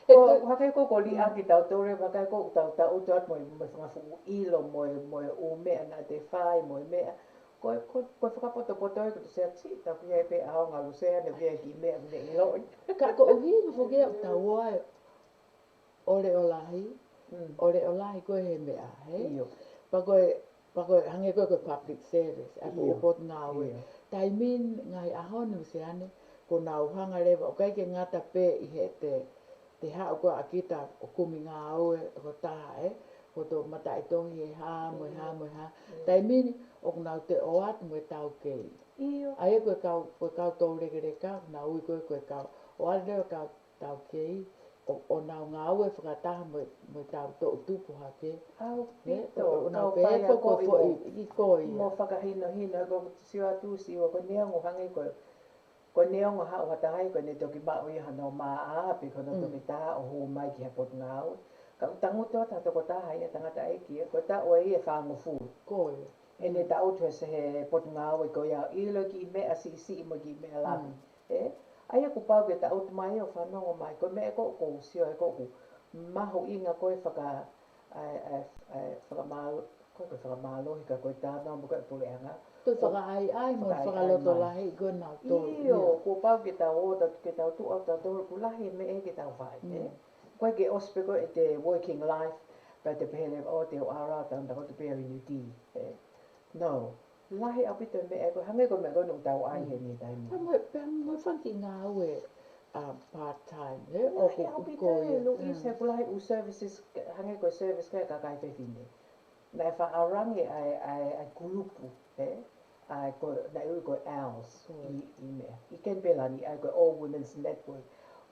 Ko, Ko e hangē ko e ko liʻaki tautolu, hangē ko e tau tau atu mo e, mo e fanga fuʻu ʻilo, mo e, mo e ʻū meʻa naʻa te fai, mo e meʻa. Ko e, ko e, ko e fakapotopoto ē, ko te sea ti, tau ki ai pē ʻaonga Luseane, pea ki meʻa, meʻa ʻiloʻi. Ka koeʻuhi, ko foki ʻoku tau ʻai, ʻo leʻolahi, ʻo leʻolahi ko ē he meʻa, hē? Pea ko e, pea ko e hangē ko e, ko e public service, ʻa ia ko e potungāue. Taimi ni ngaahi ʻaho ni ʻosi ane, ko ʻenau hanga leva, ʻoku ʻikai ke ngata pē ʻi he te, te haʻu ko ē ʻa kita ʻo kumi ngāue ko e taha, ē? Ko hoto mataʻitohi he hā, mo e hā, mo e hā. Taimi ni, ʻoku nau toe ʻoatu mo e taukei. ʻA ia ko e kau, ko e kau toulekeleka, nau ui ko ē ko e kau, ʻoatu leva kau taukei, ʻo, ʻo nau ngāue fakataha mo, mo ʻetau toʻutupu hake. ʻAupito, ʻo, ʻo nau pehē ko e foʻi, ʻi ko ia. Mo fakahinohino, ko e sio atu, sio ko e neongo hangē ko e, ko e neongo haʻu ha taha ia ko ʻene toki maʻu ia hano mā ʻā, pe ko hono toki tā ʻo hū mai ki ha potungāue. Ka ʻoku tangutu atu ha tokotaha ia tangataʻeiki ia, ko e taʻu ʻe ia ʻe fāngofulu. Ko ia. ʻEne taʻutu he se he potungāue ko ia ʻilo e kiʻi meʻa siʻisiʻi mo e kiʻi meʻa lahi. Ē? ʻA ia kuo pau ke taʻutu mai ʻo fanongo mai. Ko e meʻa ko ē ʻoku ou sio ai ko ē ʻoku mahuʻinga ko e faka-, ʻa e, ʻa e, ʻa e fakamāl-, ko e fakamālohi ka ko e tānaki mo ko e puleʻanga. Ko e fakaʻaiʻai mo e fakalotolahi ko ē nautolu. ʻIo, kuo pau ke tau ō, ta-, ke tau tuʻu ʻo tautolu ʻoku lahi e meʻa ke tau fai, ē? Ko e ke ʻosi pē ko ē ʻete working life, pea te pehē leva ʻo te u ara tau takoto pē ʻi New Zealand, ē? No. Lahi ʻaupito e meʻa, ko e hangē ko e meʻa ko ē ʻoku tau ʻai he ngaahi taimi. Pea mo e, pea mo e fanga kiʻi ngāue, ʻa, part time, ē? Lahi ʻaupito ʻoku ko ia, Luisa, ʻoku lahi ʻū services, hangē ko e service ko ē ʻa e kakai fefine. Naʻe faʻa ʻalu ange ʻa e, ʻa e, ʻa e kulupu, ē? ʻA e ko, naʻe ui ko e ALS, ʻi, ʻi meʻa. ʻI Kenipela ni, ʻa e ko e All Women's Network.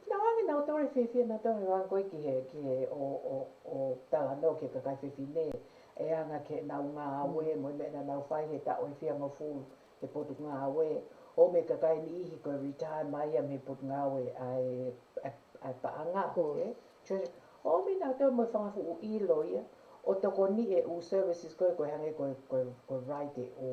Naʻa nau ō ange nautolu ʻo fiefia nautolu he ō ange ko ē ki he, ki he ʻo, ʻo, ʻo talanoa ki he kakai fefine. ʻE anga ki heʻenau ngāue, mo e meʻa naʻa nau fai he taʻu ʻe fāngofulu he potungāue, ʻo mo e kakai niʻihi ko e retire mai ia mei he potungāue ʻa e, ʻa e, ʻa e paʻanga, ē? Treasure. ʻO mo nautolu mo e fanga fuʻu ʻilo ia, ʻo tokoni e ʻū services ko ē, ko e hangē ko e, ko e, ko e write ʻo,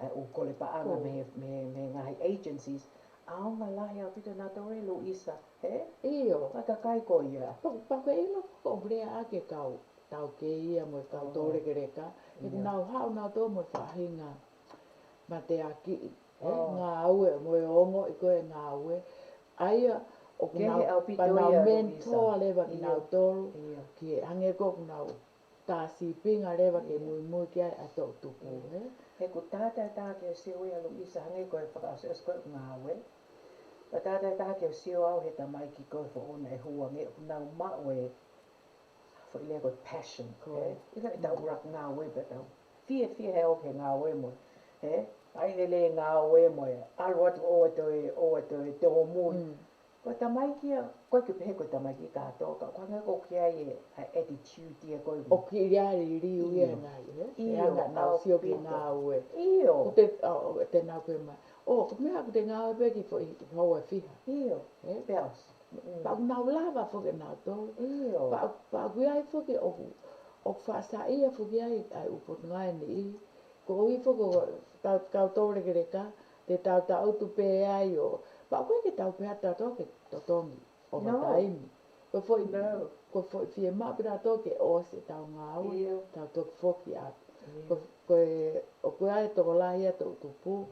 ʻa e ʻū kole paʻanga mei he, mei he, mei he ngaahi agencies, ʻaonga lahi ʻaupito nautolu ʻe Luisa, ē? ʻIo. Ka kakai ko ia. Pea, pea ko e ʻilo ko ē ʻoku lea ʻaki e kau taukei ia mo e kau toulekeleka, he ʻoku nau haʻu nautolu mo e faʻahinga mateakiʻi, ē, ngāue, mo e ongoʻi ko ē ngāue. ʻA ia, ʻoku nau, pea nau mentor leva kinautolu, ki he hangē ko ē ʻoku nau tā sīpinga leva ke muimui ki ai ʻa e toʻutupu, ē. He ʻoku tātātaha ke sio ia Luisa hangē ko e fakaʻosiʻosi ko ē ngāue. Pea tātātaha ke sio au he tamaiki ko ē foʻou naʻe hū ange ʻoku nau maʻu e foʻi lea ko e passion, ē? ʻIkai ke tau ʻuluaki ngāue pea tau fiefia he ʻoku ke ngāue mo, ē? ʻAi lelei ngāue mo, ʻalu atu ʻo toe, ʻo toe tōmui. Ko e tamaiki ia, ʻoku ʻikai ke pehē ko e tamaiki kātoa, ka ʻoku hangē ʻoku ʻi ai e, ʻa e attitude ia ko ē. ʻOku ʻi ai e liliu ia ngaahi, ē? ʻIo, ʻoku nau sio ki he ngāue. ʻIo. ʻOku te, ʻo, ʻo te nau pehē mai. ʻO, ko e meʻa ʻoku te ngāue pē ki he foʻi houa ʻe fiha. ʻIo, ē? Pea ʻosi. Pea ʻoku nau lava foki ʻe nautolu. ʻIo. Pea, pea ʻoku ʻi ai foki ʻoku, ʻoku faʻa saiʻia foki ai ʻa e ʻū potungāue niʻihi. Koeʻuhi foki ko e tau, kau toulekeleka, te tau taʻutu pē ai ʻo, pea ʻoku ʻikai ke tau pehē ʻe tautolu ke totongi ʻo vataimi. Ko e foʻi, ko e foʻi fiemaʻu pē nautolu ke ʻosi ʻetau ngāue, tau toki foki atu. Ko, ko e, ʻoku ʻi ai e tokolahi ia toʻutupu.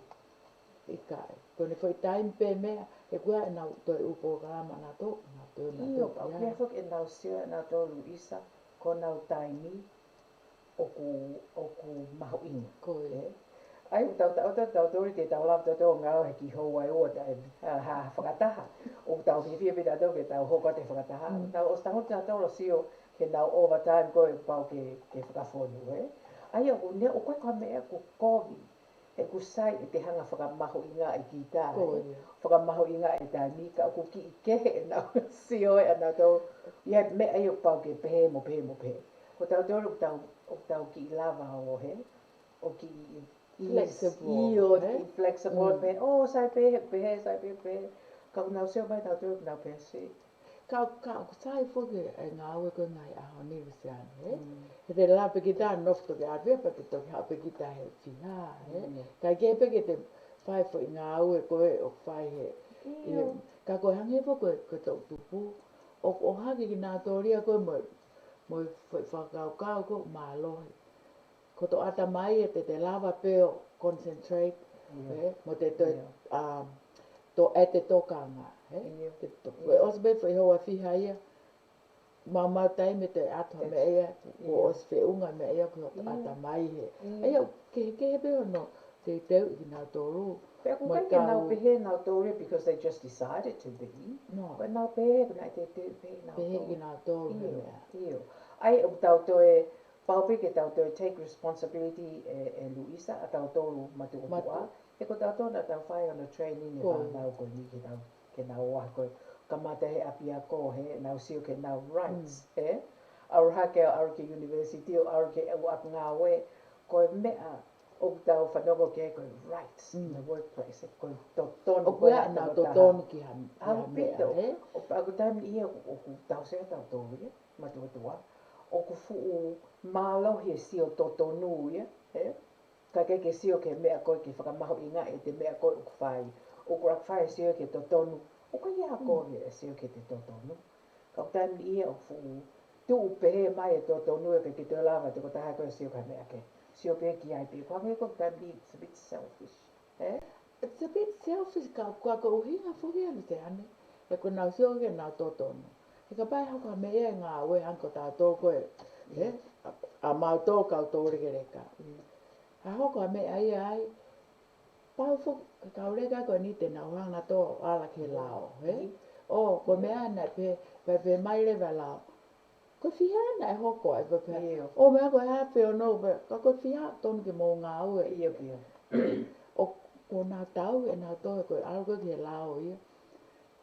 ʻIkai. Ko ʻene foʻi taimi pē meʻa, he ʻoku ʻi ai ʻenau toe ʻū polokalama nautolu, nau toe, nau toe. ʻIo, pea ʻoku ʻi ai foki ʻenau sio ʻanautolu Luisa, ko honau taimi ʻoku, ʻoku mahuʻinga. Ko ia. ʻAi, ʻoku tau, tau, tau, tau toli te tau lava tautolu ngāue he kiʻi houa ʻe ua taʻe, ha, ha, fakataha. ʻOku tau fiefia pē tautolu ke tau hoko atu he fakataha. Tau ʻosi tangutu tautolu ʻo sio ki heʻenau overtime ko ē pau ke, ke fakafonu, ē. ʻAi, ʻoku ne, ʻoku ʻikai ko ha meʻa ʻoku kovi. He ʻoku sai ʻete hanga fakamahuʻingaʻi kita, ē. Ko ia. Fakamahuʻingaʻi e taimi ka ʻoku kiʻi kehe ʻenau sio ē ʻanautolu. ʻI ai e meʻa ia ʻoku pau ke pehē mo pehē mo pehē. Ko tautolu ʻoku tau, ʻoku tau kiʻi lava ʻo hē, ʻo kiʻi flexible, ʻio, ē? Kiʻi flexible pē. ʻO, sai pē, pehē, sai pē, pehē. Ka ʻoku nau sio mai tautolu ʻoku nau pehē si. Ka, ka ʻoku sai foki e ngāue ko ē ngaahi ʻaho ni Luseane, ē? He te lava pē kita ʻo nofo toki ʻalu pē, pea te toki haʻu pē kita he fiha, ē? Kae kehe pē ke te fai foʻi ngāue ko ē ʻoku fai he, ʻio, ka ko e hangē foki ko e, ko e toʻutupu, ʻoku ʻohake kinautolu ia ko ē mo, mo e foʻi fakakaukau ko ē mālohi. Ko hoto ʻatamai ē te te lava pē ʻo concentrate, ē, mo te toe, um, toe ʻai e tokanga, ē? Te to-, ko e ʻosi pē foʻi houa ʻe fiha ia, maumau taimi ʻe toe ʻatu ha meʻa ia, kuo ʻosi feʻunga meʻa ia ki hoto ʻatamai he. ʻA ia ʻoku kehekehe pē hono teuteuʻi kinautolu. Pea ʻoku ʻikai ke nau pehē nautolu ia because they just decided to be. No. Ko ʻenau pehē, ko ʻenau teuteu pē nautolu. Pehē kinautolu he meʻa. ʻIo. ʻA ia ʻoku tau toe, pau pē ke tau toe take responsibility ʻe, ʻe Luisa, ʻa tautolu matuʻotuʻa. He ko tautolu naʻa tau fai hono training ʻa e fānau ko eni ke nau, ke nau ō ʻo kamata he ʻapiako he, nau sio ki heʻenau rights, ē? ʻAlu hake ʻo ʻalu ki university ʻo ʻalu ki he ʻū ʻapi ngāue, ko e meʻa ʻoku tau fanongo ki ai ko e rights in the workplace, ko e totonu. ʻOku ʻi ai ʻenau totonu ki ha, ki ha meʻa, ē? ʻAupito. ʻOku, ʻa ia ko e taimi ia ʻoku, ʻoku tau sio tautolu ia, matuʻotuʻa. ʻOku fuʻu mālohi e sio totonu ia, ē? Ka ke, ke sio ki he meʻa ko ē ke fakamahuʻingaʻi ʻete meʻa ko ē ʻoku fai. ʻOku ʻikai fai e sio ki he totonu. ʻOku ʻikai ha kovi e sio ki he totonu. Ka ʻoku taimi ia ʻoku fuʻu tuʻu pehē mai e totonu ʻikai ke toe lava e tokotaha ko ē sio ki ha meʻa kehe. Sio pē ki ai pē. Ko e hangē ko e taimi ia it's a bit selfish. Ē? It's a bit selfish ka, ka ko e ʻuhinga foki ia Luseane. He ko ʻenau sio ki heʻenau totonu. He kapau ʻe hoko ha meʻa ia ʻi he ngāue hangē ko tautolu ko ē. Ē? ʻA, ʻa mautolu kau toulekeleka. ʻA hoko ha meʻa ia ai, pau foki, kau leka ko eni te nau hanga ʻo ala ki he lao, ē? ʻO, ko e meʻa naʻe pehē, pehē, pehē mai leva e lao. Ko e fiha naʻe hoko ai, pehē, pehē. ʻIo. ʻO meʻa ko e haafe ono, pehē, ka ko e fiha tonu ke mou ngāue. ʻIo, ʻio. ʻO, ko ʻenau tau, ʻenau tau, ko e ʻalu ko ē ki he lao ia.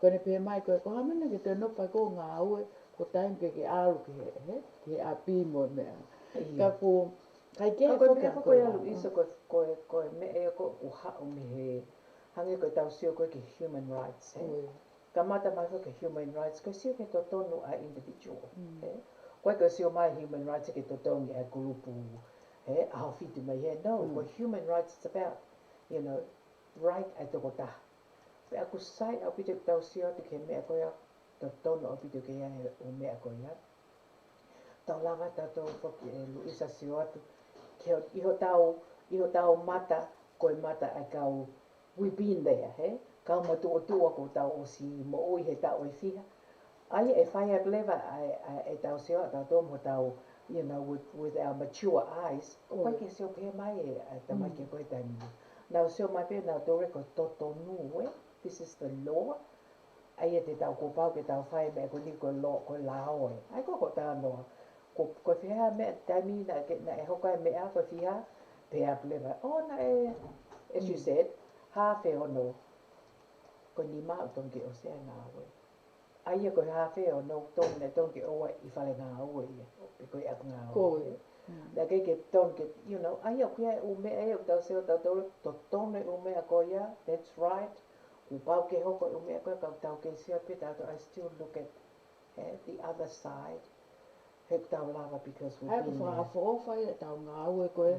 Ko ʻene pehē mai ko e, ko e hā e meʻa ke toe nofo ai ko e ngāue, ko e taimi ke ke ʻalu ki he, he, ki he ʻapi mo e meʻa. ʻIo. Ka ko, ʻikai ke Ka ko e foki meʻa ko ko e ia Luisa, ko e, ko e, ko e meʻa ia ko ē ʻoku haʻu mei he, hangē ko ʻetau sio ko ē ki he human rights, ē? ʻIo. Kamata mai foki e human rights, ko e sio ki he totonu ʻa e individual, ē? ʻOku ʻikai ko e sio mai human rights ki he totonu ʻa e kulupu, ē? ʻAho fitu mei hē, no, ko e human rights it's about, you know, right ʻa e tokotaha. Pea ʻoku sai ʻaupito ke tau sio atu ki he meʻa ko ia, totonu ʻaupito ke ʻi ai e ʻū meʻa ko ia. Tau lava tautolu foki ʻe Luisa sio atu ki ho-, ʻi hotau, ʻi hotau mata, ko e mata ʻa e kau, we've been there, hē? Kau matuʻotuʻa kuo tau ʻosi moʻui he taʻu ʻe fiha. ʻA ia ʻe fai atu leva ʻa e, ʻa e, ʻetau sio ʻatautolu mo hotau, you know, with, with our mature eyes. ʻOku ʻikai ke sio pē mai e, ʻa e tamaiki ko ē taimi ni. Nau sio mai pē nautolu ko e totonu, ē? This is the law. ʻA ia te tau kuo pau ke tau fai e meʻa ko eni ko e lo-, ko e lao ē. ʻA ia ko, ko e talanoa. Ko, ko e fiha meʻa taimi naʻe ke, naʻe hoko ai e meʻa ko e fiha, pehē atu leva. ʻO naʻe, as you said, haafe ono. Ko e nima ʻoku tonu ke ʻosi ʻa e ngāue. ʻA ia ko e haafe ono tonu naʻe tonu ke ʻoua ʻi fale ngāue ia. Pe ko e ʻapi ngāue. Ko ia. Naʻe ʻikai ke tonu ke, you know, ʻa ia ʻoku ʻi ai e ʻū meʻa ia ʻoku tau sio tautolu, totonu e ʻū meʻa ko ia, that's right. Kuo pau ke hoko e ʻū meʻa ko ia ka tau kei sio pē tautolu, I still look at, eh, the other side. He ʻoku tau lava because we've been there. ʻA ia ʻoku fakaʻofoʻofa ia ʻetau ngāue ko ē,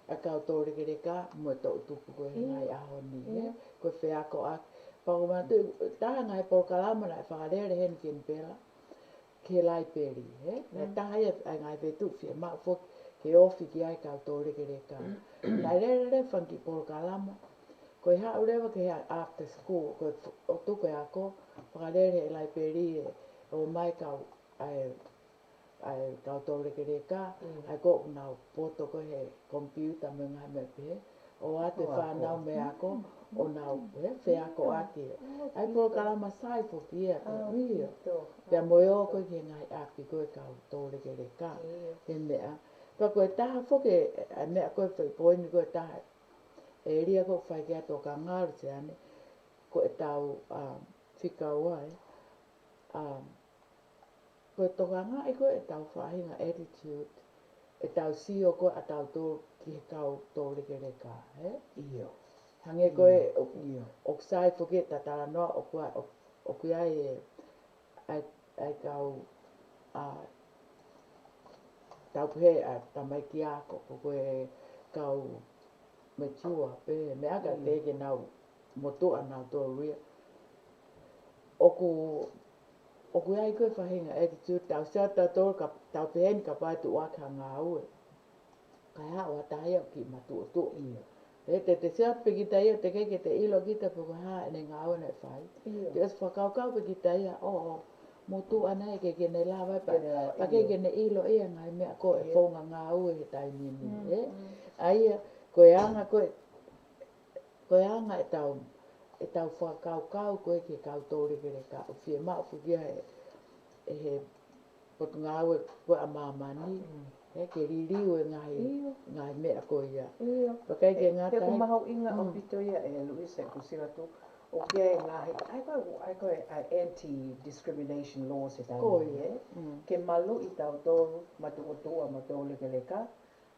ʻa e kau toulekeleka mo e toʻutupu ko ē he ngaahi ʻaho ni, ē? Ko e feakoʻaki. Pea ʻoku ou manatuʻi, taha e ngaahi polokalama naʻe fakalele heni ki Kenipela, ki he laipeli, ē? Naʻe taha ia ʻa e ngaahi feituʻu fiemaʻu foki ke ofi ki ai e kau toulekeleka. Naʻe lele leva e fanga kiʻi polokalama. Ko e haʻu leva ki he after school, ko e f-, ʻo tuku e ako, fakalele he laipeli ē, ʻomai e kau, ʻa e, ʻa e kau toulekeleka, ʻa ia ko ē ʻoku nau poto ko ē he computer mo e ngaahi meʻa pehē, ʻoatu e fānau mei he ako, ʻo nau, ē, feakoʻaki. ʻA ia polokalama sai foki ia, pea ʻio. Pea mo e ō ko ē ki he ngaahi ʻapi ko ē e kau toulekeleka, he meʻa. Pea ko e taha foki, ʻa e meʻa ko ē foʻi poini ko e taha, ʻēlia ko ē ʻoku fai ki ai e tokanga Luseane, ko ʻetau, um, fika ua ē, um, ko e tokangaʻi ko ē ʻetau faʻahinga attitude, ʻetau sio ko ē ʻatautolu ki he kau toulekeleka, ē? ʻIo. Hangē ko ē, ʻio, ʻoku sai foki e talanoa, ʻoku ʻi ai, ʻoku, ʻoku ʻi ai e, ʻa e, ʻa e kau, ʻa, tau pehē ʻa e tamaiki ako, ko e kau mature, pehē, meʻa ka te ke nau motuʻa nautolu ia. ʻOku, ʻoku ʻi ai ko ē faʻahinga attitude, tau sio tautolu ka, tau pehē ni kapau ʻe tuʻu ʻaki ha ngāue. Kae haʻu ha taha ia ʻoku kiʻi matuʻotuʻa. ʻIo. He te te sio pē kita ia, teʻeki ke te ʻilo kita pe ko e hā ʻene ngāue naʻe fai. ʻIo. Te ʻosi fakakaukau pē kita ia, ʻo, ʻo, motuʻa naʻe ʻikai ke ne lava pea, pea ʻikai ke ne ʻilo ia ngaahi meʻa ko e founga ngāue he taimi ni, ē? ʻA ia, ko e anga ko e, ko e anga ʻetau, ʻetau fakakaukau ko ē ki he kau toulekeleka, ʻoku fiemaʻu foki ia he, he potungāue ko ē ʻa māmani, ē, ke liliu e ngaahi, ngaahi meʻa ko ia. ʻIo. Pea ʻikai ke ngata ai. He ʻoku mahuʻinga ʻaupito ia ʻe Luisa ʻeku sio atu. ʻOku ʻi ai e ngaahi, ʻa ia ko e, ʻa ia ko e, ʻa e anti-discrimination laws he taimi ni, ē? Ke maluʻi tautolu, matuʻotuʻa mo toulekeleka.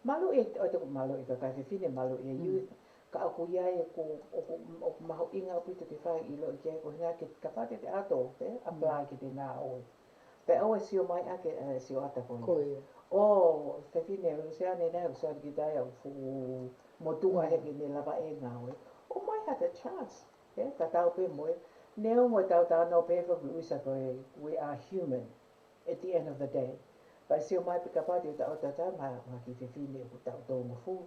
Maluʻi, ʻoua te ke maluʻi kakai fefine, maluʻi e youth. Ka ʻoku ʻi ai ʻoku, ʻoku, ʻoku mahuʻinga ʻaupito ke fai ʻiloʻi ki ai, ko e ʻuhinga ke kapau te te ʻalu ʻo, ē, apply ki he ngāue. Pea ʻoua ʻe sio mai ʻa e, ē, sio ʻata ko ia. ʻO fefine, ʻoku sio ane nai, ʻoku sio atu ki tai ʻoku fuʻu motuʻa he ʻikai ke ne lava e ngāue. ʻOmai ha chance, ē, tatau pē mo e. Neongo ʻetau talanoa pē foki Luisa ko e, we are human at the end of the day. Pea sio mai pē kapau te ta ʻo tatau mo ha kiʻi fefine ʻoku taʻu tolungofulu.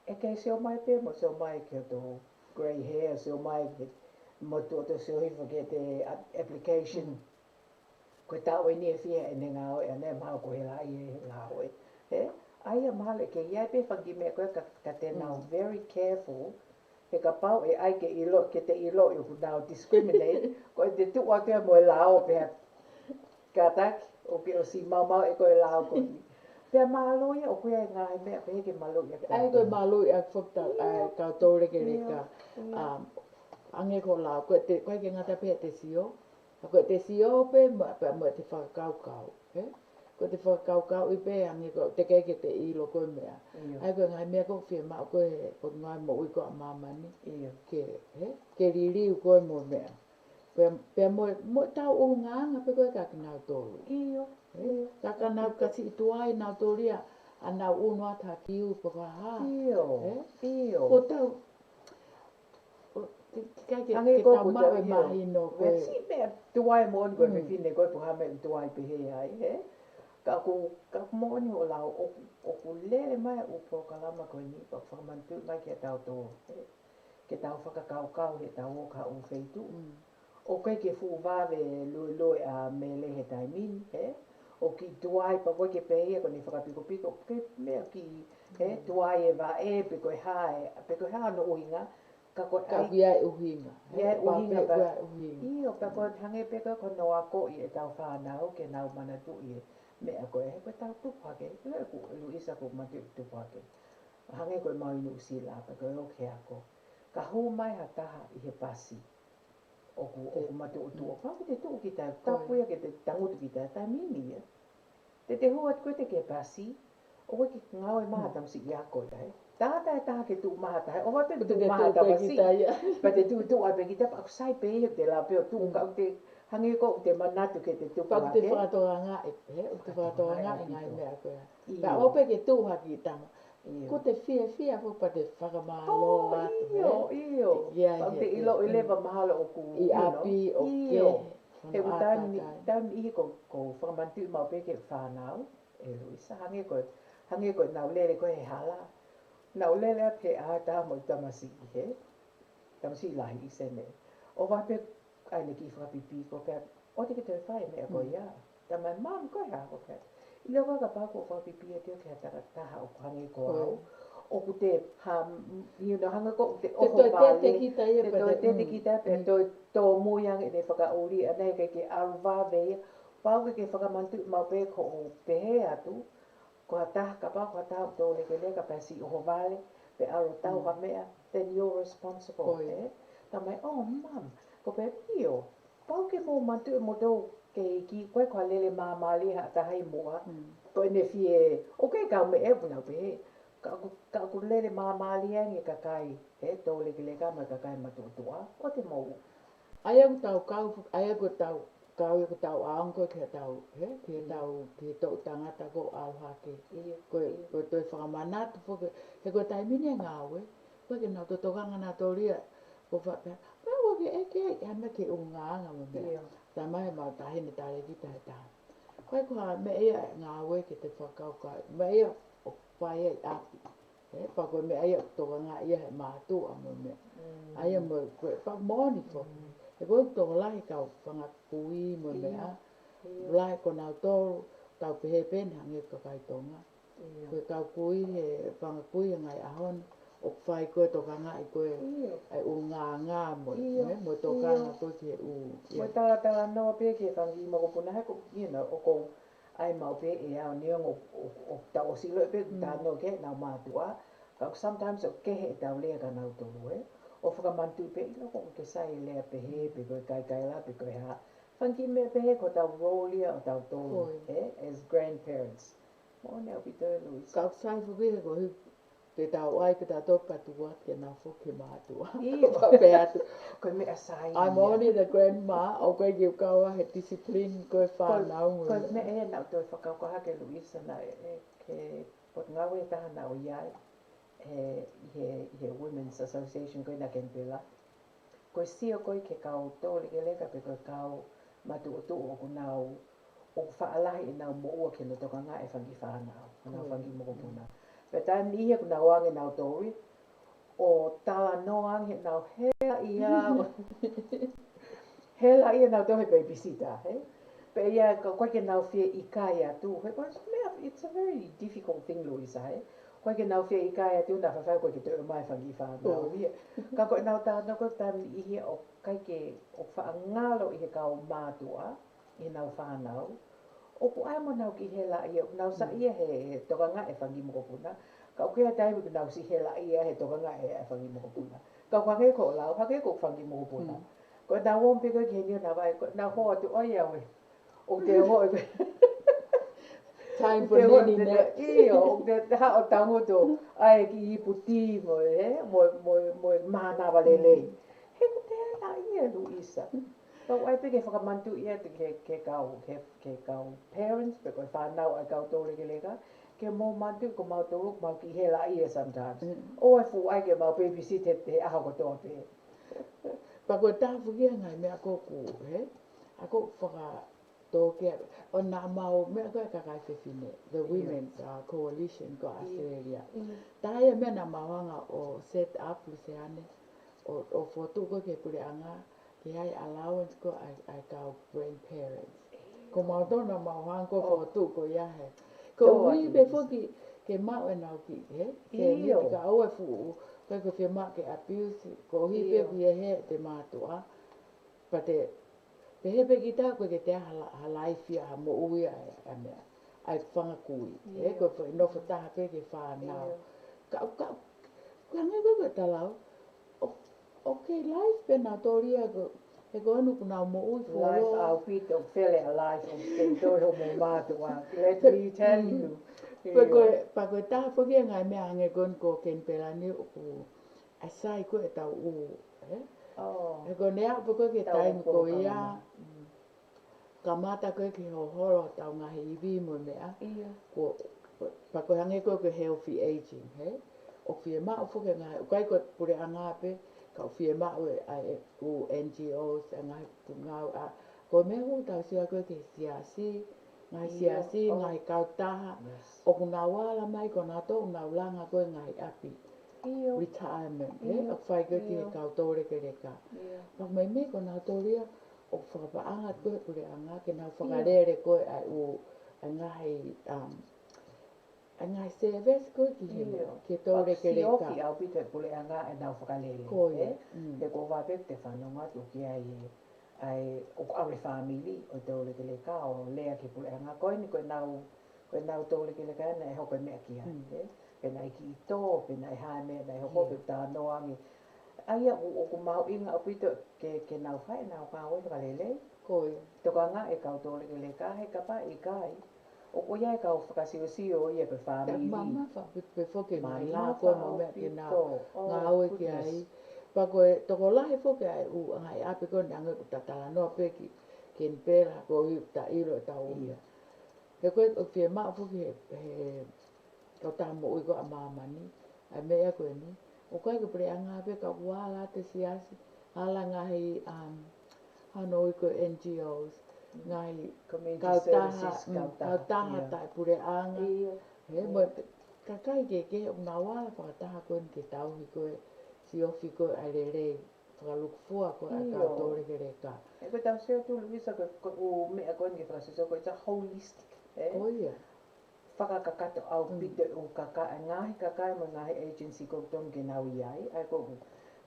ʻE kei sio mai pē mo sio mai ki hoto grey hair, sio mai ki mo tuʻu ʻo sio hifo ki he application. Ko e taʻu eni ʻe fiha ʻene ngāue, ʻa ʻene maʻu ko e hela ʻi he ngāue. Ē? ʻA ia mahalo ʻe kei ʻi ai pē fanga kiʻi meʻa ko ē ka, ka te nau very careful. He kapau ʻe ʻai ke ʻilo, ke te ʻiloʻi ʻoku nau discriminate, ko e te tuʻu atu ia mo e lao pea kātaki, ʻoku ke ʻosi maumau ʻe koe e lao ko eni. Pea mālō ia, ʻoku ʻi ai e ngaahi meʻa pehē ke maluʻi ʻaki. ʻA ia ko e maluʻi ʻaki foki ʻa e kau toulekeleka, ʻio, ʻio. Um, hangē ko e lao, ko e te, ʻikai ke ngata pē he te sio, ka ko e te sio pē mo, pea mo e te fakakaukau, ē? Ko e te fakakaukauʻi pē hangē ko e teʻeki ai ke te ʻilo ko e meʻa. ʻIo. ʻA ia ko e ngaahi meʻa ʻoku fiemaʻu ko ē he potungāue moʻui ko ē ʻa māmani. ʻIo. Ke, ē? Ke liliu ko ē mo e meʻa. Pea, pea mo, mo ʻetau ʻulungaanga pē ko ē kia kinautolu. ʻIo, ē? ʻIo. Ka ka nau ka siʻi tuai nautolu ia, ʻa nau ʻunu atu ha kiu pe ko e hā. ʻIo, ē? ʻIo. Ko ʻetau, ʻo, ke, ke, ke, hangē ke ko tau ʻoku maʻu e mahino ko ē. Siʻi meʻa tuai moʻoni ko e fefine ko ē pe ko e hā meʻa tuai pehē ai, ē? Ka ʻoku, ka ʻoku moʻoni hoʻo lau, ʻoku, ʻoku lele mai ʻa e ʻū polokalama ko eni, ʻoku fakamanatu mai kia tautolu, ē? Ke tau fakakaukau he tau ō ki ha ʻū feituʻu. ʻOku ʻikai ke fuʻu vave luelue ʻa Mele he taimi ni, ē? ʻOku kiʻi tuai pea ko e ke pehē ia ko ʻene fakapikopiko, ke meʻa kiʻi, ē, tuai e vaʻe, pe ko e hā e, pe ko e hā hono ʻuhinga, ka ko e ʻai ʻoku ʻi ai e ʻuhinga, ʻi ai e ʻuhinga, pea ʻoku ʻi ai e ʻuhinga. ʻIo, pea ko e hangē pē ko e ko hono akoʻi ʻetau fānau ke nau manatuʻi e meʻa ko ē, he ko ʻetau tupu hake, ʻilo ʻeku Luisa ʻoku manatuʻi tupu hake. Hangē ko e mau inu usila, pea ko e ō ki he ako. Ka hū mai ha taha ʻi he pasi. ʻOku, ʻoku matuʻotuʻa. Pea ʻoku te tuʻu ki tai, tapu ia ke te tangutu ki tai, taimi ni ia. Te te hū atu ko ē te ke pasi, ʻoku ʻikai ke ngāue mai ha tamasiʻi ako ia, ē. Tangata ʻe taha ke tuʻu mai ha taha, ʻoua pē ke tuʻu mai ha tamasiʻi. Pea te tuʻu, tuʻu ai pē kita, pea ʻoku sai pē ia te lau pē ʻo tuʻu, ka ʻoku te hangē ko ʻoku te manatu ke te tupu hake. Pea ʻoku te fakatokangaʻi, ē, ʻoku te fakatokangaʻi ngaahi meʻa ko ē. ʻIo. Pea ʻoua pē ke tuʻu ha kiʻi tama. ʻIo. Ko te fiefia foki pea te fakamālō atu, ʻio, ʻio. Pea ʻoku te ʻiloʻi leva mahalo ʻoku, ʻi ʻapi, ʻoku ke, he ʻoku taimi, taimi ʻihi ko, ʻoku fakamanatuʻi maʻu pē ki he fānau, ē Luisa, hangē ko, hangē ko ʻenau lele ko ē he hala. Nau lele atu he ʻā taha mo e tamasiʻi he, tamasiʻi lahi ʻi sene. ʻOua pē ʻai ʻene kiʻi fakapipī ko ē pea, ʻoua te ke toe fai e meʻa ko ia. Tamai, Mum, ko e hā ko ē? ʻIlo ko ē kapau ʻoku ou fakapipī atu ki ha takataha ʻoku hangē ko au. ʻOku te, ha, you know, hangē ko ʻoku te ʻohovale. Te toe tete kita ia pea te, te toe tōmui ange ʻene fakaʻuli, ʻa ʻene ʻikai ke ʻalu vave ia. Pau ke ke fakamanatuʻi maʻu pē ko ʻeku pehē atu, ko ha taha kapau, ko ha taha ʻoku toulekeleka pea siʻi ʻohovale, pe ʻalu ʻo tau ha meʻa, then you're responsible, ē? Tamai, oh, Mum, ko pē ʻio, pau ke mou manatuʻi moutolu kei iiki, ko e ko ha lele māmālie ha taha ʻi muʻa, ko ʻene fie, ʻoku ʻikai ke u meʻa ʻe ʻuhinga pehē, ka ʻoku, ka ʻoku lele māmālie ange kakai, ē, toulekeleka mo e kakai matuʻotuʻa, ʻoua te mou. ʻA ia ʻoku tau kau, ʻa ia ʻoku tau kau, ʻoku tau ʻaonga ko ē ki he tau, ē, ki he tau, ki he toʻu tangata ʻoku ʻalu hake. ʻIo, ko e, ko e toe fakamanatu foki, he ko e taimi ni e ngāue, ʻoku ʻikai ke nau tokanga nautolu ia, ko fa-, pea, pea ʻoku ʻikai ke ʻi ai ha meʻa ke ʻulungaanga mo e meʻa. Tamai, mau taʻahine talēkita he taha. Ko e ko ha meʻa ia e ngāue ke te fakakaukau, meʻa ia ʻoku fai ai ʻapi. Ē, pea ko e meʻa ia ʻoku tokangaʻi ia he mātuʻa mo e meʻa. ʻA ia mo e, ko e, pea moʻoni foki. He ko e tokolahi kau fanga kui mo e meʻa, lahi ko nautolu, tau pehē pē ʻeni hangē ko e kakai Tonga. Ko e kau kui he fanga kui he ngaahi ʻaho ni, ʻoku fai ko e tokangaʻi ko e ʻai ʻū ngāngā mo e, mo e tokanga ko e ki he ʻū. Mo e talatalanoa pē ki he fanga kiʻi mokopuna he ko, you know, ʻoku ʻai maʻu pē ʻe au neongo ʻo, ʻo, ʻo tau ʻosi ʻilo pē ʻoku talanoa ki heʻenau mātuʻa. Ka ʻoku sometimes ʻoku kehe ʻetau lea kia nautolu ē. ʻO fakamanatu pē ʻilo ko ke sai e lea pehē, pe ko e kaikaila, pe ko e hā. Fanga kiʻi meʻa pehē ko ʻetau role ia ʻo tautolu ē, as grandparents. Moʻoni ʻaupito ē Luisa. Ka ʻoku sai foki he ko e, te tau ʻai pē tautolu ka tuku atu ke nau foki he mātuʻa. Pea atu. Ko e meʻa sai ia. I'm only the grandma, ʻoku ʻikai ke u kau he discipline ko e fānau. Ko e meʻa ia naʻa ku toe fakakaukau hake Luisa naʻe, ʻe, ke, ko e ngāue ʻe taha naʻa ku ʻi ai, he, he, he Women's Association ko ena Kenipela. Ko e sio ko ē ki he kau tōlekeleka pe ko e kau matuʻotuʻa ʻoku nau, ʻoku faʻa lahi ʻenau moʻua ke nau tokangaʻi e fanga kiʻi fānau, ʻenau fanga kiʻi mokopuna. Pea taimi ʻe niʻihi ʻoku nau ʻoange ʻenau tōʻi, ʻo talanoa ange heʻenau hela ia, hela ia ʻenau tō he babysitter, he? Pea ia ka ʻoku ʻikai ke nau fie ʻikai atu, he ko e meʻa, it's a very difficult thing Luisa, he? ʻOku ʻikai ke nau fie ʻikai atu naʻa faifai ko e ke toe mai fanga kiʻi fānau ia. Ka ko ʻenau talanoa ko e taimi ʻe niʻihi ʻoku ʻikai ke, ʻoku faʻa ngalo ʻi he kau mātuʻa, ʻi heʻenau fānau. ʻOku ʻai mo nau kiʻi hela ia, ʻoku nau saiʻia he, he tokangaʻi e fanga kiʻi mokopuna. Ka ʻoku ʻi ai e taimi ʻoku nau siʻi hela ia he tokangaʻi e fanga kiʻi mokopuna. Ka ʻoku hangē ko e lau, hangē ko e fanga kiʻi mokopuna. Ko ʻenau ō pē ko ē ki heni ʻo nau vakai, ko ʻenau hō atu ʻo ia ue. ʻOku te hō ʻe Time for nanny nap. ʻIo, ʻoku te haʻu ʻo tangutu, ʻai e kiʻi ipu tī mo e, he, mo, mo, mo e mānava lelei. He ʻoku te hela ia Luisa. Pea ʻoku ʻai pē ke fakamanatu ia ki he, ki he kau, ki he, ki he kau parents, pe ko e fānau ʻa e kau tōlekeleka, ke mou manatu ko mautolu, mau kiʻi hela ia sometimes. ʻOua ʻe fuʻu ʻai ke mau babysit he, he ʻaho kotoa pē. Pea ko e taha foki ia e ngaahi meʻa ʻoku, he? ʻOku faka- tō ke, ʻo naʻa mau meʻa ko e kakai fefine, the Women's, uh, Coalition ko ʻAositelēlia. Taha ia e meʻa naʻa mau hanga ʻo set up Luseane, ʻo, ʻo fokotuʻu ko ē ki he puleʻanga, ke ʻai allowance ko ē ʻa e, ʻa e kau grandparents. Ko mautolu naʻa mau hanga ko ē ʻo fokotuʻu ko ia he. Koeʻuhi pē foki ke maʻu ʻenau kiʻi, he? Sēniti ka ʻoua ʻe fuʻu, ko e ko e fiemaʻu ke abuse, koeʻuhi pē ʻoku ʻi he, he te mātuʻa. Pea te, pehē pē kita ko e ke te hala, hala ai fia ha moʻui ʻa e, ʻa e meʻa, ʻa e fanga kui. He ko e foʻi nofo taha pē ki he fānau. Ka, ka, ka hangē ko e talau, ʻo, ʻoku kei life pē nautolu ia ko, he ko eni ʻoku nau moʻui for life, ʻaupito, fele ʻa life, ʻoku kei toe hoʻomou mātuʻa. Let me tell you. Pea ko e, pea ko e taha foki ia e ngaahi meʻa hangē ko eni ko Kenipela ni ʻoku ʻa e sai ko ē ʻetau ʻū, he? He ko ʻene aʻu pē ko ē ki he taimi ko ia, kamata ko ē ke hoholo ʻetau ngaahi ivi mo e meʻa. Ko, pea ko e hangē ko ē ko e healthy aging, he? ʻOku fiemaʻu foki e ngaahi, ʻoku ʻikai ko e puleʻanga pē, ka ʻoku fiemaʻu e, ʻa e, ʻū N G Os, e ngaahi pungau, ʻa, ko e meʻa ʻoku tau sio ko ē ki he siasi, ngaahi siasi, ngaahi kautaha, ʻoku nau ala mai ko nautolu ʻoku nau langa ko ē ngaahi ʻapi. Retirement, he? ʻOku fai ko ē ki he kau tōlekeleka. Pea meimei ko nautolu ia, ʻoku fakapaʻanga ko ē puleʻanga, ke nau fakalele ko ē ʻa e ʻū, ʻa e ngaahi, um, ʻa e ngaahi service ko ē ki he, ki he tōlekeleka. Siofi ʻaupito e puleʻanga ʻenau fakalele, he? He ko e vā pē te fanongo atu ki ai e ʻa e ʻoku ʻave fāmili ʻo e tōlekeleka ʻo lea ki he puleʻanga ko eni ko ʻenau, ko ʻenau tōlekeleka naʻe hoko e meʻa ki ai, he? Pe naʻe kiʻi tō, pe naʻe hā e meʻa naʻe hoko, pe talanoa ange. ʻA ia ʻoku, ʻoku mahuʻinga ʻaupito ke, ke nau fai ʻenau ngāue fakalelei. Tokangaʻi e kau tōlekeleka, he kapau ʻe ʻikai, ʻoku ʻi ai e kau fakasiosio ia pe fāmili. Mamafa pē, pē foki e ngaahi lā ko ē mo e meʻa ke nau ngāue ki ai. Pea ko e tokolahi foki ʻa e ʻū ngaahi ʻapi ko eni hangē ko e talanoa pē ki, Kenipela, koeʻuhi ʻoku ta ʻilo ʻetau ʻuhinga. He ko e, ʻoku fiemaʻu foki he, he kautaha moʻui ko ē ʻa māmani, ʻa e meʻa ko eni. ʻOku ʻikai ko e puleʻanga pē ka ʻoku ala atu e siasi, ala ngaahi, um, hano ui ko e N G Os, ngaahi kautaha, mm, kautaha taʻepuleʻanga. He mo e kakai kehekehe ʻoku nau ala fakataha ko eni ke tauhi ko ē, siofi ko ē ʻa e lelei. fakalūkufua ko ē ʻa e kau tōlekeleka. He ko e tau sio atu Luisa ko, ko e ʻū meʻa ko eni ke fakasio ko e ta holistic, ē? Ko ia. Fakakakato ʻaupito e ʻū kakai, ngaahi kakai mo e ngaahi agency ko tonu ke nau ʻi ai. ʻA ia ko,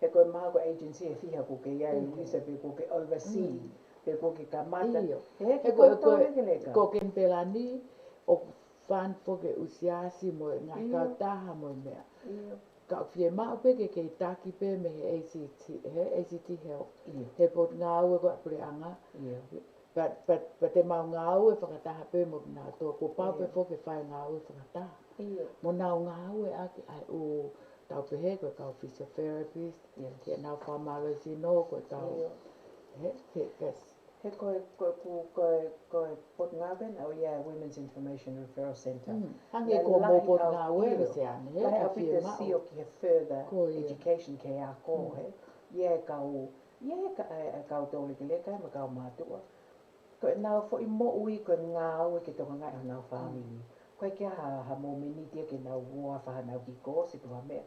he ko e mahalo ko e agency ʻe fiha ko ke ʻi ai, Luisa, pe ko ke oversee, pe ko ke kamata. ʻIo. He ko e kau tōlekeleka. Ko Kenipela ni, ʻoku fund foki ʻe he siasi mo e ngaahi kautaha mo e meʻa. ʻIo. Ka ʻoku fiemaʻu pē ke kei taki pē mei he A C T, he A C T Health. ʻIo. He potungāue ko ē ʻa e puleʻanga. ʻIo. But, but, but te mau ngāue fakataha pē mo kinautolu, kuo pau pē foki ke fai ngāue fakataha. ʻIo. Mo nau ngāueʻaki ʻa e ʻū tau pehē ko e kau physiotherapist, ke nau fakamālohisino ko e kau. ʻIo. He, he, yes. He ko e, ko e, ko e, ko e, ko e potungāue naʻe ʻi ai e Women's Information Referral Centre. Mm. Hangē ko hoʻomou potungāue, ʻio, Luseane, he lahi ʻaupito e sio ki he further education ki he ako, he. ʻI ai e kau, ʻi ai e ka-, e, e kau tōlekeleka mo e kau mātuʻa. Ko ʻenau foʻi moʻui ko e ngāue ke tokangaʻi honau fāmili. Ko e ʻikai ha, ha momeniti ia ke nau ō ʻo fai haʻanau kiʻi course pe ha meʻa.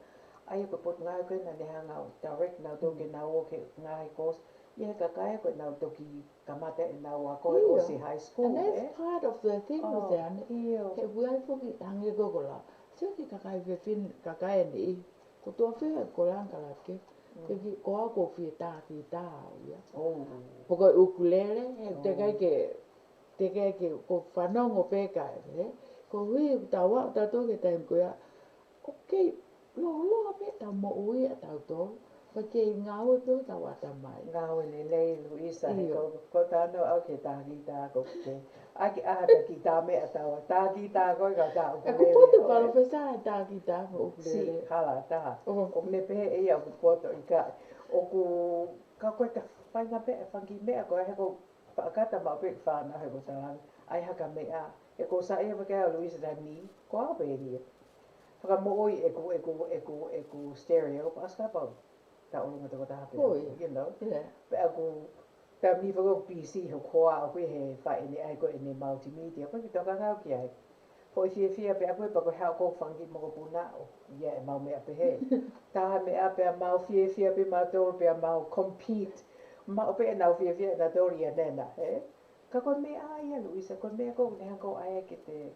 ʻA ia ko e potungāue ko ē naʻa ne hanga ʻo direct nautolu ke nau ō ki he ngaahi course. ʻI ai e kakai ko ē naʻa nau toki kamata ʻenau ako he ʻosi high school, ē? And that's part of the thing, Luseane. ʻIo. He ʻoku ʻi ai foki hangē ko e koloa. Sio ki he kakai fefine, kakai ʻe niʻihi. Ko e toʻa fiha e koloa ʻa e kalapu ke. Ke ki, ko au ʻoku ou fie tā kītā au ia. Pe ko e ʻukulele, he teʻeki ke, teʻeki ke, ʻoku ou fanongo pē ka, ē? Koeʻuhi ʻoku tau aʻu tautolu ki he taimi ko ia. ʻOku kei lōloa pē ʻetau moʻui ʻatautolu, pea kei ngāue pē hotau ʻatamai. Ngāue lelei, Luisa, he ko, ko e talanoa au ki he tā kītā ko ē. ʻAi ke ʻai ha tā kītā meʻa taua, tā kītā ko ē ka tā ʻukulele. ʻOku poto palōfesa he tā kītā mo ʻukulele. Sī, hala taha. ʻOku ne pehē ʻe ia ʻoku poto ʻikai. ʻOku, ka ko e ka fainga pē e fanga kiʻi meʻa ko ē he ko e fakakata maʻu pē ki he fānau he ko e talanoa. ʻAi ha kiʻi meʻa. He ko e saiʻia pē ke ʻalu Luisa taimi ni, ko au pē ia. Fakamoʻui ʻeku, ʻeku, ʻeku, ʻeku stereo, pasikapa. Tau ʻolunga tokotaha pē, you know. Pea ʻoku, taimi ni foki ʻoku busy hoku hoa ʻoku ʻi he fai ʻene ʻai ko ʻene multimedia, ko e tokanga au ki ai. Foʻi fiefia pē ʻaku pea ko e haʻu ko e fanga kiʻi mokopuna ʻoku ʻi ai ʻemau meʻa pehē. Taha meʻa pea mau fiefia pē mautolu pea mau compete. Maʻu pē ʻenau fiefia ʻanautolu ia nena, ē? Ka ko e meʻa ia Luisa, ko e meʻa ko ē ʻoku ne hanga ʻo ʻai ke te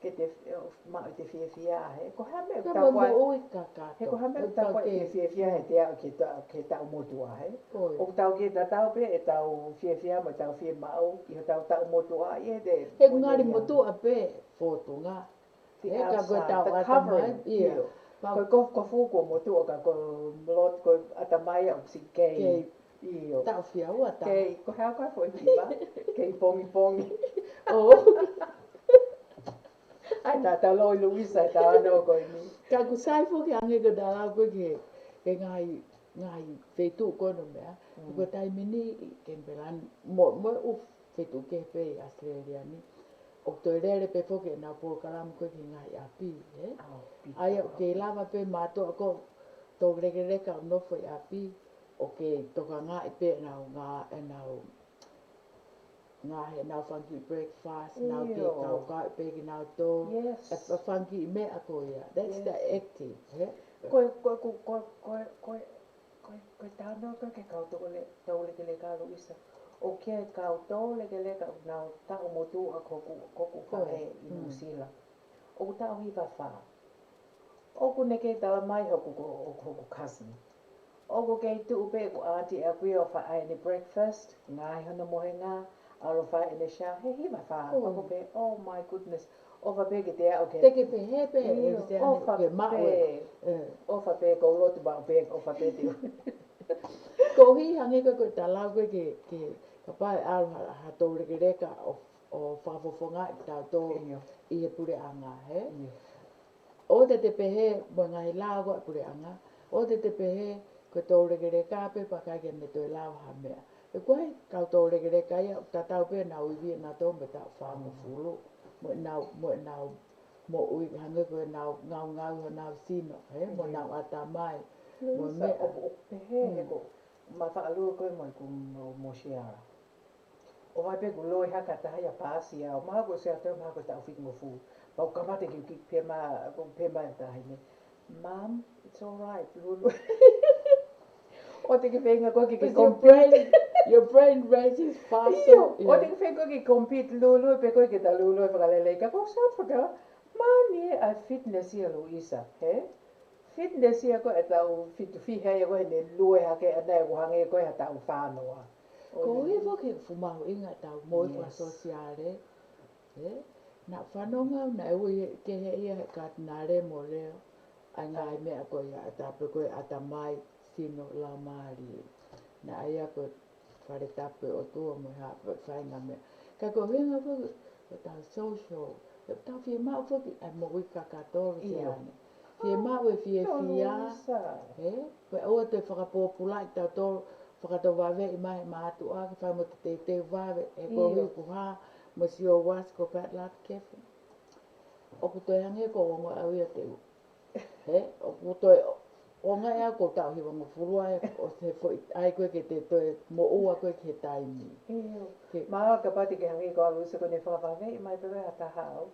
ke te, ʻo, maʻu ʻete fiefia, he. Ko e hā e meʻa ʻoku tau fai, he ko e hā e meʻa ʻoku tau fai ke fiefia he te aʻu ki he ta-, ki he taʻu motuʻa, he. ʻOku tau kei tatau pē ʻetau fiefia mo ʻetau fiemaʻu ʻi hotau taʻu motuʻa, ʻi he te. He ʻoku ngali motuʻa pē fōtunga. He ka ko e tau ʻatamai, ʻio. Ko e kofukofu kuo motuʻa ka ko e lot ko e ʻatamai ʻoku siʻi kei. ʻIo. Taʻu fiha ua taha. Kei, ko e hā ko e foʻi kiva? Kei pongipongi. ʻAi, naʻa ta loi Luisa, ta ano ko eni. Ka ʻoku sai foki hangē ko e tala ko ē ki he, ki he ngaahi, ngaahi feituʻu ko ē no meʻa. Ko e taimi ni ʻi Kenipela ni, mo, mo e ʻū feituʻu kehe pē ʻi ʻAositelēlia ni. ʻOku toe lele pē foki ʻenau polokalama ko ē ki he ngaahi ʻapi, ē? ʻAi, ʻoku kei lava pē mātuʻa ko ē tōlekeleka ʻo nofo ʻi ʻapi, ʻoku kei tokangaʻi pē ʻenau ngā-, ʻenau ngā-, ʻenau fanga kiʻi breakfast, nau kei kaukau pē kinautolu. ʻA e fanga kiʻi meʻa ko ia. That's the active, ē? Ko e, ko e, ko e, ko e, ko e, ko e, ko e talanoa ko ē ki he kau tōle-, tōlekeleka Luisa. ʻOku ʻi ai e kau tōlekeleka ʻoku nau taʻu motuʻa ko hoku, ko hoku faʻē ʻi Nuʻusila. ʻOku taʻu hiva fā. ʻOku ne kei talamai hoku ko, hoku, hoku cousin. ʻOku kei tuʻu pē ʻeku aunty ʻaʻaku ia ʻo fai ʻene breakfast, ngaahi hono mohenga, ʻalu fai ʻene sha, he hiva fā. ʻOku pē, oh my goodness. ʻOfa pē ke te aʻu ki he. Te ke pehē pē, ʻio, ʻofa pē. ʻOfa pē, kou lotu maʻu pē, ʻofa pē te. Koeʻuhi hangē ko e tala ko ē ke, ke, kapau ʻe ʻalu ha, ha tōlekeleka ʻo, ʻo fakafofongaʻi kitautolu ʻi he puleʻanga, he? ʻOua te te pehē mo e ngaahi lao ko ē ʻa e puleʻanga, ʻoua te te pehē ko e tōlekeleka pē pea ʻikai ke ne toe lava ha meʻa. He ko e kau tōlekeleka ia, tatau pē ʻenau ivi ʻanautolu mei he taʻu fāngofulu. Mo ʻenau, mo ʻenau moʻui hangē ko ʻenau ngaungau honau sino, he, mo ʻenau ʻatamai. Mo e meʻa. ʻOku pehē, he ko, ma fakalū ko ē mo ʻeku mo, mo Siala. ʻOua pē kuo loi hake ha taha ia paasi au, mahalo ko Siala toe mahalo ko e taʻu fitungofulu. Pea u kamata ke u kiʻi pehē mai, ko u pehē mai tahi ne. Mum, it's all right, Lulu. ʻOua te ke feinga koe ke ke compete. Your brain, your brain races faster. ʻIo, ʻoua te ke feinga koe ke compete lūlū, pe koe ke ta lūlū fakalelei. Ka ko e self-care, mani e ʻa e fitness ia Luisa, he? Fitness ia ko e tau fitu fiha ia ko e ne lue hake ʻana ʻoku hangē ko e ha tau fānoa. Ko e foki ʻoku fuʻu mahuʻinga tau moʻui fakasōsiale. Ē, naʻa fanongo au naʻe ui ke he ia he katinale mo leo ʻa e ngaahi meʻa ko ia ʻa e tapu ko e ʻatamai, sino, laumālie. Naʻe ʻi ai ko e fale tapu ʻo e ʻOtua mo e hā, ko e faʻahinga meʻa. Ka ko e ʻuhinga foki, ko e tau social, ko e tau fiemaʻu foki ʻa e moʻui kakato ʻIo. Siane. Fiemaʻu e fiefia, Tolusa. Ē, ko e ʻoua te fakapōpulaʻi tautolu, fakatou vaveʻi mai he mātuʻa ke fai mo te teuteu vave, he ko e Io. Hui kuhā, mo sio was ko Pat Love Kevin. ʻOku toe hangē ko ongo au ia te u. He, ʻoku toe ongo ia ko tau hiva mo furua ia, ʻo se foʻi ai koe ke te toe moʻua koe ki he taimi. ʻIo. Ke Mā kapau te ke hangē ko ʻalu se ko ne fakavaveʻi mai pē ha taha au.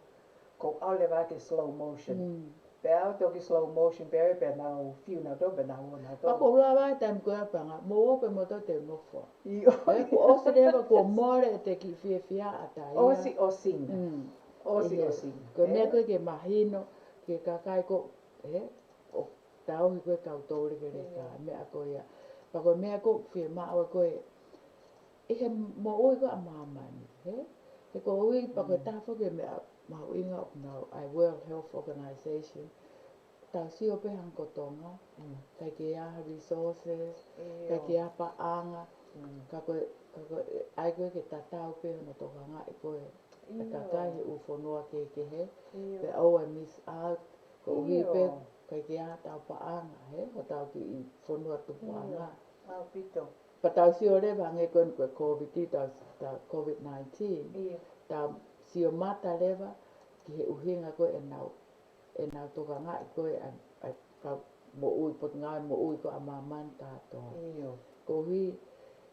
Ko au leva ke slow motion. Mm. Pea au toki slow motion pē au pea nau fiu nau tō pea nau ō nau tō. Pea ko lava e taimi ko ia panga, mo ō pē mo tō te nofo. ʻIo. Ē, ko ʻosi leva ko mole e te ki fiefia ʻa taia. ʻOsi ʻosinga. Mm. ʻOsi ʻIo. ʻOsinga. Ko e meʻa Ē? Ko e ke mahino, ke kakai ko, ē, ʻo tauhi ko e kau tō leke leka, Ē. Meʻa ko ia. Pea ko e meʻa ko fiemaʻu ko e, ʻi he moʻui ko ʻa māmani, ē? He ko ui pea ko e Mm. taha foki e meʻa mahuʻinga ʻoku nau ʻa e World Health Organization. Tau sio pē hangē ko Tonga, Mm. ʻikai ke ʻi ai ha resources, ʻIo. ʻikai ke ʻi ai ha paʻanga, Mm. ka ko e, ka ko e, ʻai ko e ke tatau pē hono tokangaʻi ko e, ʻa e Io. Kakai he ʻū fonua kehekehe, ʻIo. Pea ʻoua miss out, ko ʻuhi ʻIo. Pē, ʻikai ke ʻi ai ha tau paʻanga, he, hotau kiʻi fonua tupuʻanga. ʻIo. ʻAupito. Pea tau sio leva hangē ko eni ko e COVID, tau, tau COVID nineteen. ʻIo. Tau sio mata leva ki he ʻuhinga ko ē ʻenau, ʻenau tokangaʻi ko ē ʻa, ʻa, ka moʻui, potungāue moʻui ko ē ʻa māmani kātoa. ʻIo. Koeʻuhi,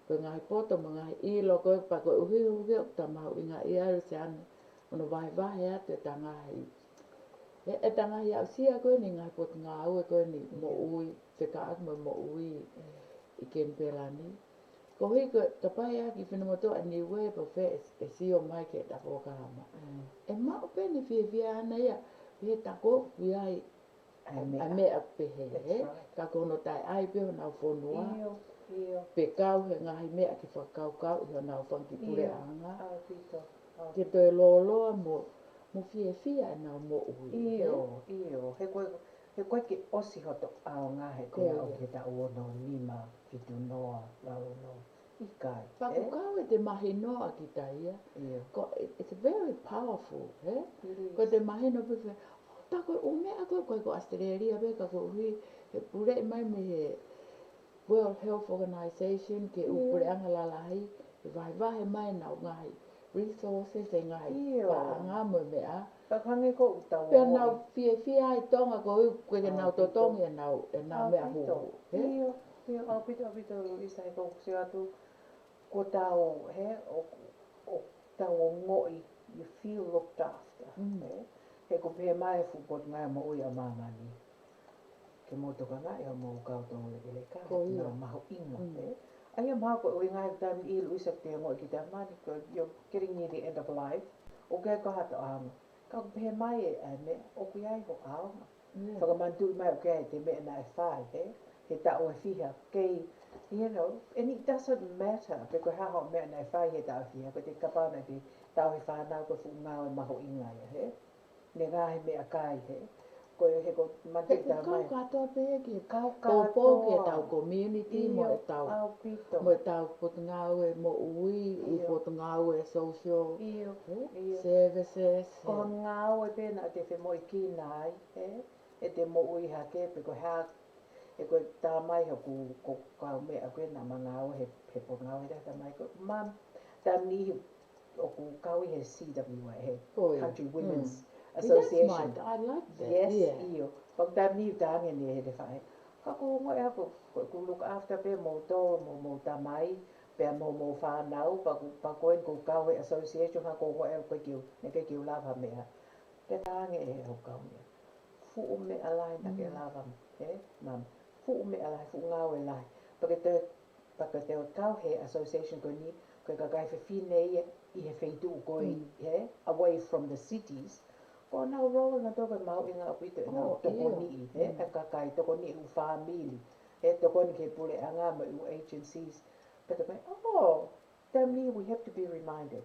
ko e ngaahi poto mo e ngaahi ʻilo ko ē pea koeʻuhi, ʻuhi ʻoku ta mahuʻingaʻia ai Luseane, hono vahevahe atu e ta ngaahi. He, e ta ngaahi aʻusia ko eni ngaahi potungāue ko eni ʻIo. Moʻui, fekauʻaki mo e moʻui ʻIo. ʻI Kenipela ni. Koeʻuhi ko e, kapau ʻe ʻi ai ha kiʻi finemotuʻa ʻi Niuē pe ko fē ʻe, ʻe sio mai ki heʻeta polokalama. Mm. ʻE maʻu pē ʻene fiefia ʻana ia, pehē ta ko ʻoku ʻi ai ʻa e meʻa. ʻA e meʻa pehē, That's ē? Right. Ka ko hono taʻeʻai pē honau fonua. ʻIo, ʻio. Pe kau he ngaahi meʻa ke fakakaukauʻi honau fanga kiʻi ʻIo. Puleʻanga. ʻAupito, ʻaupito. Ke toe lōloa mo, mo fiefia ʻenau moʻui, ʻIo, ē? ʻIo. He ko e, he ʻoku ʻikai ke ʻosi hoto ʻaonga he Ko ia. Teau he taʻu ono nima, fitu noa, valu noa. ʻIkai, Pea ē? Kuo kau ʻete mahino ʻa kita ia. ʻIo. Ko, it, it's very powerful, ē? It is. Ko ʻete mahino pē fē, ʻo, tā ko e ʻū meʻa ko ē, ko e ko ʻAositelēlia pē ka koeʻuhi, he puleʻi mai mei he World Health Organization ki he ʻū ʻIo. Puleʻanga lalahi, he vahevahe mai ʻenau ngaahi resources, e ngaahi ʻIo. Paʻanga mo e meʻa. Ka hangē ko ʻetau Pea ʻosi. Nau fiefia ai Tonga koeʻuhi ko ʻenau ʻAupito. Totongi ʻenau, ʻenau meʻa ʻAupito. Huhu, ē? ʻIo, ʻio, ʻaupito, ʻaupito, Luisa, he ʻoku ou sio atu, ko tau, he, ʻo, ʻo tau ongoʻi, you feel looked after, Mm. ē? He ʻoku pehē mai e fuʻu potungāue moʻui ʻa māmani. Ke mou tokangaʻi hoʻomou kau tō lekeleka, Ko ia. Nau mahuʻinga, Mm. ē? ʻA ia mahalo ko e ʻuhinga he taimi ʻe Luisa te ongoʻi ki taimani, ko e, you're getting near the end of life, ʻoku ʻikai ko hato ʻaonga. Ka ʻoku pehē mai e, ʻa e meʻa, ʻoku ʻi ai ho ʻaonga. Yeah. Fakamanatuʻi mai ʻoku ʻi ai ʻete meʻa naʻe fai, he, he taʻu ʻe fiha, kei, you know, and it doesn't matter, pe ko e hā hoʻo meʻa naʻe fai he taʻu ʻe fiha, ko ʻete kapau naʻa te tauhi fānau ko e fuʻu ngāue mahuʻinga ia, he? Ne ngaahi meʻakai, he? Ko e, he ko He manatuʻi ʻoku tā kau mai. Kātoa pē ki he Kau poupou ki kātoa. Heʻetau community mo ʻIo, ʻetau, ʻaupito. Mo ʻetau potungāue moʻui, ʻi ʻIo. Potungāue social, ʻIo, ē? ʻIo. Services, Ko ē. Hono ngāue pē naʻa te femoʻuekina ai, ē? ʻEte moʻui hake pe ko e hā, ʻe ko e tā mai hoku, ko kau meʻa ko ē naʻa ma ngāue he, he potungāue tā tā mai ko e ma, tā niʻihi ʻoku kau ʻi he C W A, he Ko ia. Country Women's Mm. That's Association. Smart. I like that. Yes, Yeah. ʻIo. Pea tā niʻihi tā ange ni he te faʻē. Ka ko mo e ako, ko, ko look after pē mo tō, mo, mo tamai, pea mo, mo fānau, pea ko, pea ko eni ko kau he association, ha ko ko e ko kiu, ne ke kiu lava meʻa. Pea tā ange ʻe he hau kau meʻa. Fuʻu meʻa lahi naʻa ke Mm. lava, ē? Mami. Fuʻu meʻa lahi, fuʻu ngāue lahi. Pea ke toe, pea ke toe kau he association ko eni, ko e kakai fefine ia ʻi he feituʻu ko ē, he, away from the cities. Ko honau role nautolu ko e mahuʻinga ʻaupito ʻenau tokoniʻi, he, ʻa e kakai, tokoniʻi ʻū fāmili, he, tokoni ki he puleʻanga mo e ʻū agencies. Pea ke pehē, oh, then we have to be reminded.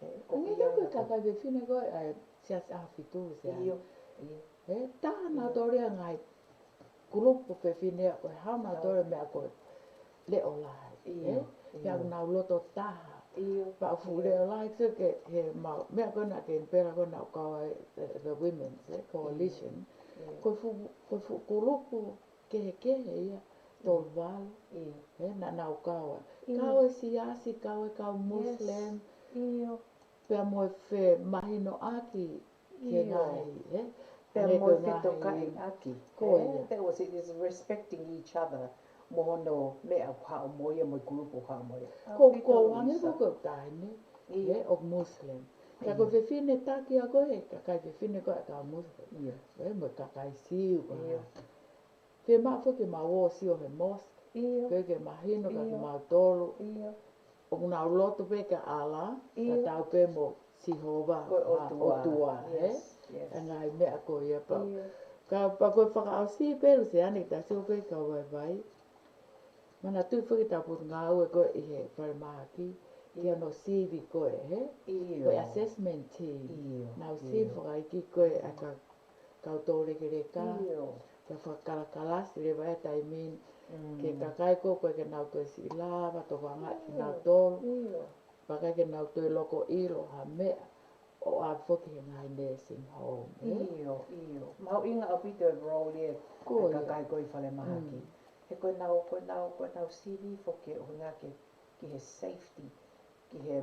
He, ʻoku ʻi ai e kakai fefine ko ē ʻa e Siasi ʻAhofitu, Luseane. ʻIo, ʻio. He, taha nautolu ia ngaahi kulupu fefine ko ē, hau nautolu meʻa ko e Leʻolahi. ʻIo, he, ʻio. Pea ʻoku nau loto taha. ʻIo, pea ʻoku fuʻu leʻolahi, so ke, he mau, meʻa ko ē naʻa ke pehē ko ē naʻa ku kau ai, the, the women's, he, coalition. ʻIo. Ko e fuʻu, ko e fuʻu kulupu kehekehe ia, tolu valu. ʻIo. He, naʻa nau kau ai. ʻIo. Kau e Siasi, kau e kau Muslim. ʻIo. Pea mo e femahinoʻaki ki he ngaahi, he? Pea mo e fetokaʻiʻaki. Ko ia. That was it, is respecting each other. Mo hono meʻa ʻoku haʻu mo ia, mo e kulupu ʻoku haʻu mo ia. Ko, ko ange ko e taimi, he, ʻo Muslim. Ka ko e fefine taki ʻa ko ē, he kakai fefine ko ē ʻa e kau Muslim. ʻIo. He, mo e kakai Siu, ko e hā. Fiemaʻu foki ke mau ō ʻo sio he mosque. ʻIo. Ke, ke mahino kia kimautolu. ʻIo. ʻOku nau lotu pē kia Allah, ʻio. Tatau pē mo Sihova, ko e ʻOtua. ʻOtua, he? Yes, yes. ʻA e ngaahi meʻa ko ia pau. ʻIo. Ka pea ko e fakaʻosi pē, Luseane, ta sio pē ka vaivai. Manatuʻi foki ʻetau potungāue ko ē ʻi he falemahaki, ki hono sivi ko ē, he? ʻIo. Ko e assessment team. ʻIo, ʻio. Nau sivi fakaikiiki ko ē ʻa e ka kau toulekeleka. ʻIo. Pea fakakalakalasi leva e taimi ni. Mm. Ki he kakai ko ē ʻoku ʻikai ke nau toe siʻi lava, tokoange kinautolu. ʻIo. Pea ʻikai ke nau toe loko ʻilo ha meʻa ʻo aʻu foki he ngaahi nursing home, ē? ʻIo, ʻio. Mahuʻinga ʻaupito e role ʻa e kakai ko ē ʻi falemahaki. Mm. He ko ʻenau, ko ʻenau, ko ʻenau sivi foki ʻo hangē ke ki he safety, ki he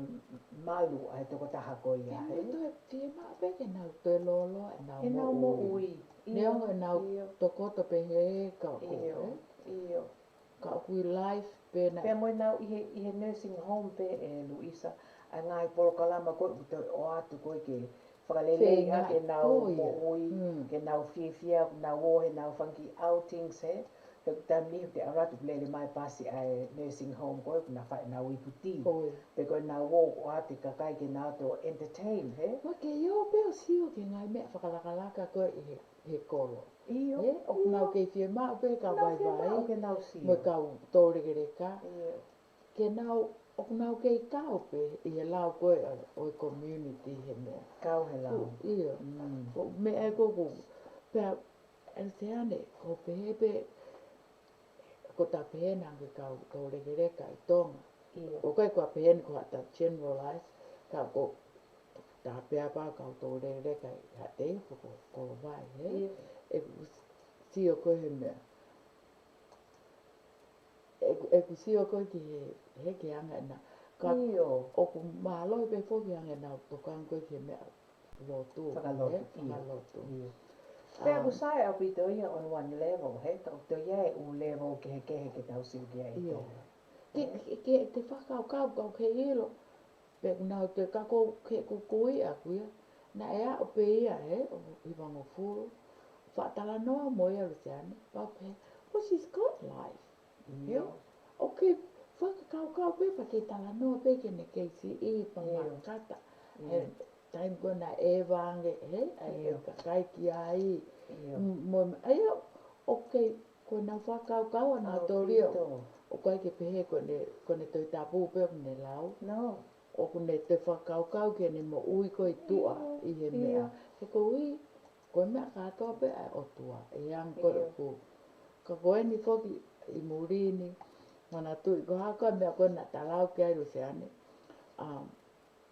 malu ʻa e tokotaha ko ia, ē? Ke nau toe fiemaʻu pē ke nau toe lōloa ʻenau moʻui. ʻIo, neongo ʻenau tokoto pehē ka ko ē, ʻio, ʻio. Ka ʻoku ʻi life pē na. Pea mo ʻenau ʻi he, ʻi he nursing home pē, ē, Luisa, ʻa e ngaahi polokalama ko ē ʻoku toe ʻoatu ko ē ke fakaleleiʻaki ʻenau moʻui, ke nau fiefia, ke nau ō heʻenau fanga kiʻi outings, ē. He taimi ni te ʻalu atu lele mai pasi ʻa e nursing home ko ē, ʻoku na fai ʻenau ipu tī. Pe ko ʻenau ō ʻo ʻoatu e kakai ke nau ō ʻo entertain, he? Mo ke ō pē ʻo sio ki he ngaahi meʻa fakalakalaka ko ē ʻi he, he kolo. ʻIo. He? ʻOku nau kei fiemaʻu pē kau vaivai. Nau fiemaʻu ke nau sio. Mo e kau toulekeleka. ʻIo. Ke nau, ʻoku nau kei kau pē ʻi he lau ko ē ʻo e community he meʻa. Kau he lau. ʻIo. Mm. Ko e meʻa ē ko ē ʻoku, pea, Luseane, ko e pehē pē, ko ʻeta pehē naʻa ke kau toulekeleka ʻi Tonga. ʻIo. ʻOku ʻikai ko ʻeta pehē ni ko haʻata generalize, ka ko ʻeta pehē pē kau toulekeleka ʻi haʻate, ko, ko, ko vai, he? ʻIo. ʻEku sio ko ē he meʻa. ʻEku, ʻeku sio ko ē ki he, he ke anga ena. Ka ʻoku mālohi pē foki anga ena tokanga ko ē ki he meʻa lotu, fakalotu, he? Fakalotu. ʻIo. Pea ʻoku sai ʻaupito ia on one level, he? Ka ʻoku toe ʻi ai e ʻū level kehekehe ke tau sio ki ai ʻi Tonga. Ke, ke, ke te fakakaukau kau ke ʻilo. Pea ʻoku nau toe ka ko ē ke kukuiʻi ʻaku ia. Naʻe aʻu pē ia, he, ʻo hivangofulu. Faʻa talanoa mo ia Luseane. Pau pē, oh, she's got life. ʻIo. ʻOku fakakaukau pē pea ke talanoa pē ke ne kei siʻi pea makata. He taimi ko ē naʻe ʻeva ange, he, ʻa e kakai ki ai. ʻIo. Mo, ʻa ia, ʻoku, ko ʻenau fakakaukau ʻanautolu ia. ʻOku ʻikai ke pehē ko ʻene, ko ʻene Tohi Tapu pē ʻoku ne lau. No. ʻOku ne toe fakakaukau ki heʻene moʻui ko ē ʻi tuʻa ʻi he meʻa. He ko ui, ko e meʻa kātoa pē ʻa e ʻOtua. ʻE ange ko ē ʻoku. Ka ko eni foki ʻi muli ni, manatuʻi ko e hā ko ē meʻa ko ē naʻa ta lau ki ai Luseane. Um,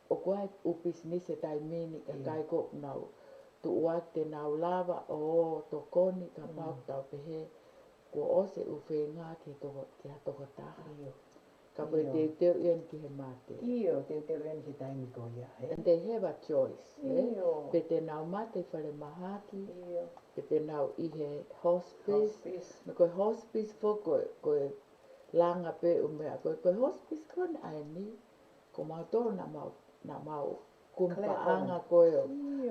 ʻoku ʻi ai e ʻū pisinisi he taimi ni, kakai ko ē ʻoku nau tuʻu atu te nau lava ʻo tokoni kapau ʻoku tau pehē kuo ʻosi e ʻū feinga ki he toko, ki ha tokotaha. ʻIo. Ka ko e teuteu eni ki he mate. ʻIo, teuteu eni ki he taimi ko ia, he? And they have a choice, he? ʻIo. Pe te nau mate ʻi falemahaki, pe te nau ʻi he hospice. Hospice. Mo e ko e hospice foki ko e, ko e langa pē ʻū meʻa ko ē, ko e hospice ko eni ʻa eni, ko mautolu naʻa mau, naʻa mau kumi paʻanga ko ē ʻo,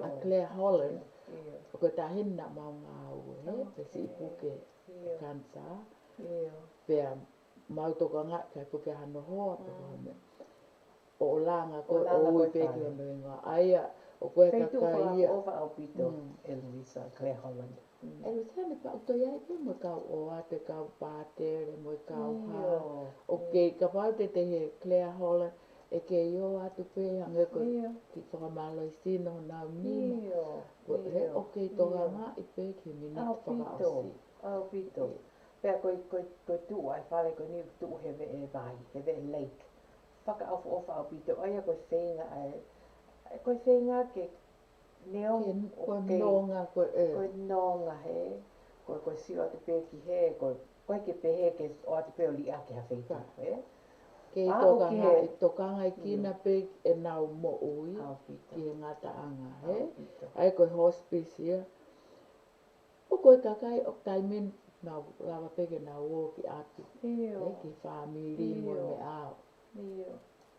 ʻa Claire Holland. ʻIo. Ko e taʻahine naʻa mau ngāue, he? Pea siʻi puke, kanisā. ʻIo. Pea mau tokangaʻi, ʻikai ko ke hano hoa pe ko ha meʻa. ʻO langa ko ē, ʻo ui pē ki hono hingoa. ʻA ia, ʻoku ʻi ai e kakai ia. Feituʻu fakaʻofoʻofa ʻaupito, ʻe Luisa, Claire Holland. ʻE Luisa, ne pau toe ʻi ai pē mo e kau ʻoatu, kau pātele, mo e kau hā. ʻOku kei, kapau te te ʻi he Claire Holland, ʻe kei ō atu pē hangē ko e kiʻi fakamālohisino honau nima. Ko e, ʻoku kei tokangaʻi pē ki he miniti fakaʻosi. ʻAupito. Pea ko e, ko e, ko e tuʻu ʻa e fale ko eni tuʻu he veʻe vai, he veʻe lake. Fakaʻofoʻofa ʻaupito, ʻa ia ko e feinga ʻa e, ko e feinga ke neongo, ko e nonga, ko e, ko e nonga he, ko e, ko e sio atu pē ki he, ko e, ko e ke pehē ke ō atu pē ʻo liʻaki ha feituʻu, he. Kei tokangaʻi, tokangaʻi kina pē ʻenau moʻui ki he ngataʻanga, he. ʻA ia ko e hospice ia. ʻOku ʻi ai e kakai ʻoku taimi ʻe nau lava pē ke nau ō ki ʻapi. Ki he fāmili mo e meʻa.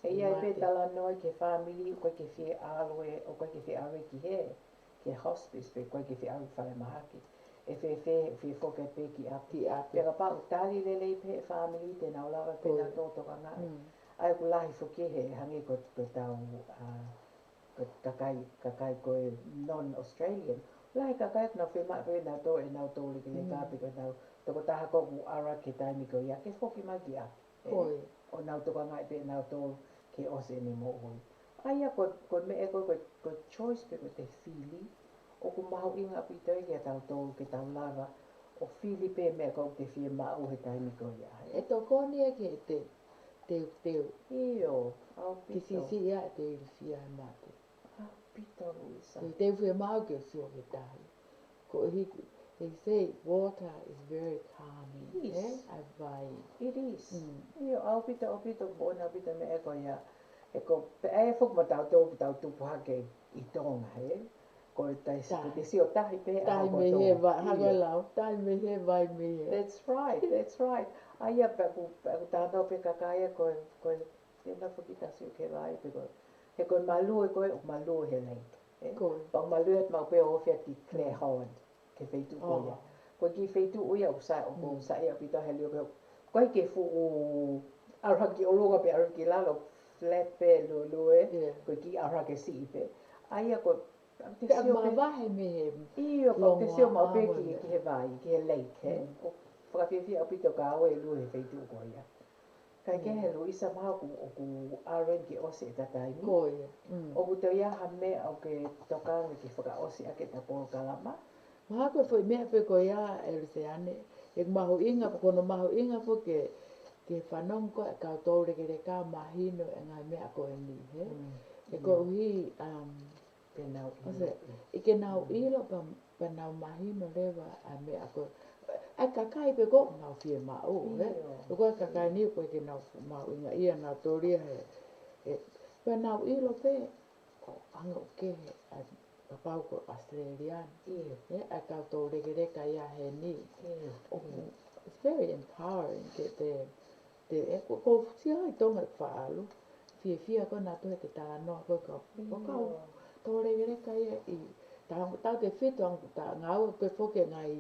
ʻE ʻi ai pē talanoa ki he fāmili, ʻoku ʻikai ke fie ʻalu ē, ʻoku ʻikai ke fie ʻalu ē ki he, ki he hospice pe ʻoku ʻikai ke fie ʻalu ki falemahaki. ʻE fēfē, fie foki pē ki ʻapi. Pea kapau ʻoku tali lelei pē ʻe he fāmili te nau lava pē ʻenau tokangaʻi. ʻA ia ʻoku lahi foki he hangē ko, ko ʻetau, ʻa, ko e kakai, kakai ko e non-Australian. Lahi e kakai ʻoku nau fiemaʻu pē ʻenau tō, ʻenau tō lekeleka pe ko ʻenau tokotaha ko ē ʻoku ʻalu ki he taimi ko ia ke foki mai ki ʻapi. ʻO nau tokangaʻi pē ʻenau tō ke ʻosi ʻene moʻui. ʻA ia ko, ko e meʻa ko, ko, ko e choice pe ko e fili, ʻoku mahuʻinga ʻaupito ia kiate kitautolu ke tau lava ʻo fili pē meʻa ko ē ʻoku te fiemaʻu he taimi ko ia. ʻE tokoni ia ke te, te, te. ʻIo, ʻaupito. Ke siʻisiʻi ʻa e te ilifia he mate. ʻAupito, Luisa. Te, te fiemaʻu ke sio ki he tahi. Ko e hiki, they say water is very calming, ʻa e vai. It is. ʻIo, ʻaupito, ʻaupito, ko ʻena ʻaupito meʻa ko ia. He ko, pea ʻi ai foki mo kitautolu, kitautolu tupu hake ʻi Tonga, he. Ko e tahi, ko e te sio tahi pē, tahi mei he vai, hangē ʻoku lau, tahi mei he vai mei he. That's right, that's right. ʻA ia pea ʻoku, pea ʻoku talanoa pē kakai ia ko e, ko e, te nau foki ta sio ki he vai pe ko e. He ko e malue ko ē, ʻoku malue he lake. Pea ʻoku malue atu maʻu pē ʻo ofi atu ki Clare Holland, ki he feituʻu ko ia. Ko e kiʻi feituʻu ia ʻoku sai, ʻoku sai ʻaupito he lio ko ē. ʻOku ʻikai ke fuʻu ʻalu hake ki ʻolunga pe ʻalu ki lalo, flat pē, luelue, ko e kiʻi ʻalu hake siʻi pē. ʻA ia ko e, pea ʻoku te sio pē. ʻIo, pea ʻoku te sio maʻu pē ki, ki he vai, ki he lake, he. ʻOku fakafiefia ʻaupito ka ʻoua ʻe lue he feituʻu ko ia. Kae kehe, Luisa, mahalo ʻoku, ʻoku ʻalu eni ke ʻosi ʻeta taimi. Ko ia. ʻOku toe ʻi ai ha meʻa ʻoku ke tokanga ke fakaʻosi ʻaki ʻeta polokalama? Mahalo ko e foʻi meʻa pē ko ia, ʻe Luseane, ʻoku mahuʻinga, ko hono mahuʻinga foki ke, ke fanongo ko ē kau tō lekeleka mahino e ngaahi meʻa ko eni, he? He koeʻuhi, um, ʻIo, ʻi ke nau ʻilo pea, pea nau mahino leva ʻa e meʻa ko ē. ʻA e kakai pē ko ē ʻoku nau fiemaʻu, he? ʻIo. Ko e kakai ni ʻoku ʻikai ke nau mahuʻinga ia nau tōlia he, he, pea nau ʻilo pē, ʻo anga ʻoku kehe, ʻa e kapau ko Australia ni. ʻIo. He, ʻa e kau tō lekeleka ia heni. ʻIo. ʻOku, it's very empowering ke te Te, ʻe, ko, ko Sia ʻi Tonga ʻe faʻalu. Fiefia ko ē naʻa toe ke talanoa ko ē kau, ko e kau tō lekeleka ia ʻi, tautefito ange ʻoku ta ngāue ko ē foki e ngaahi,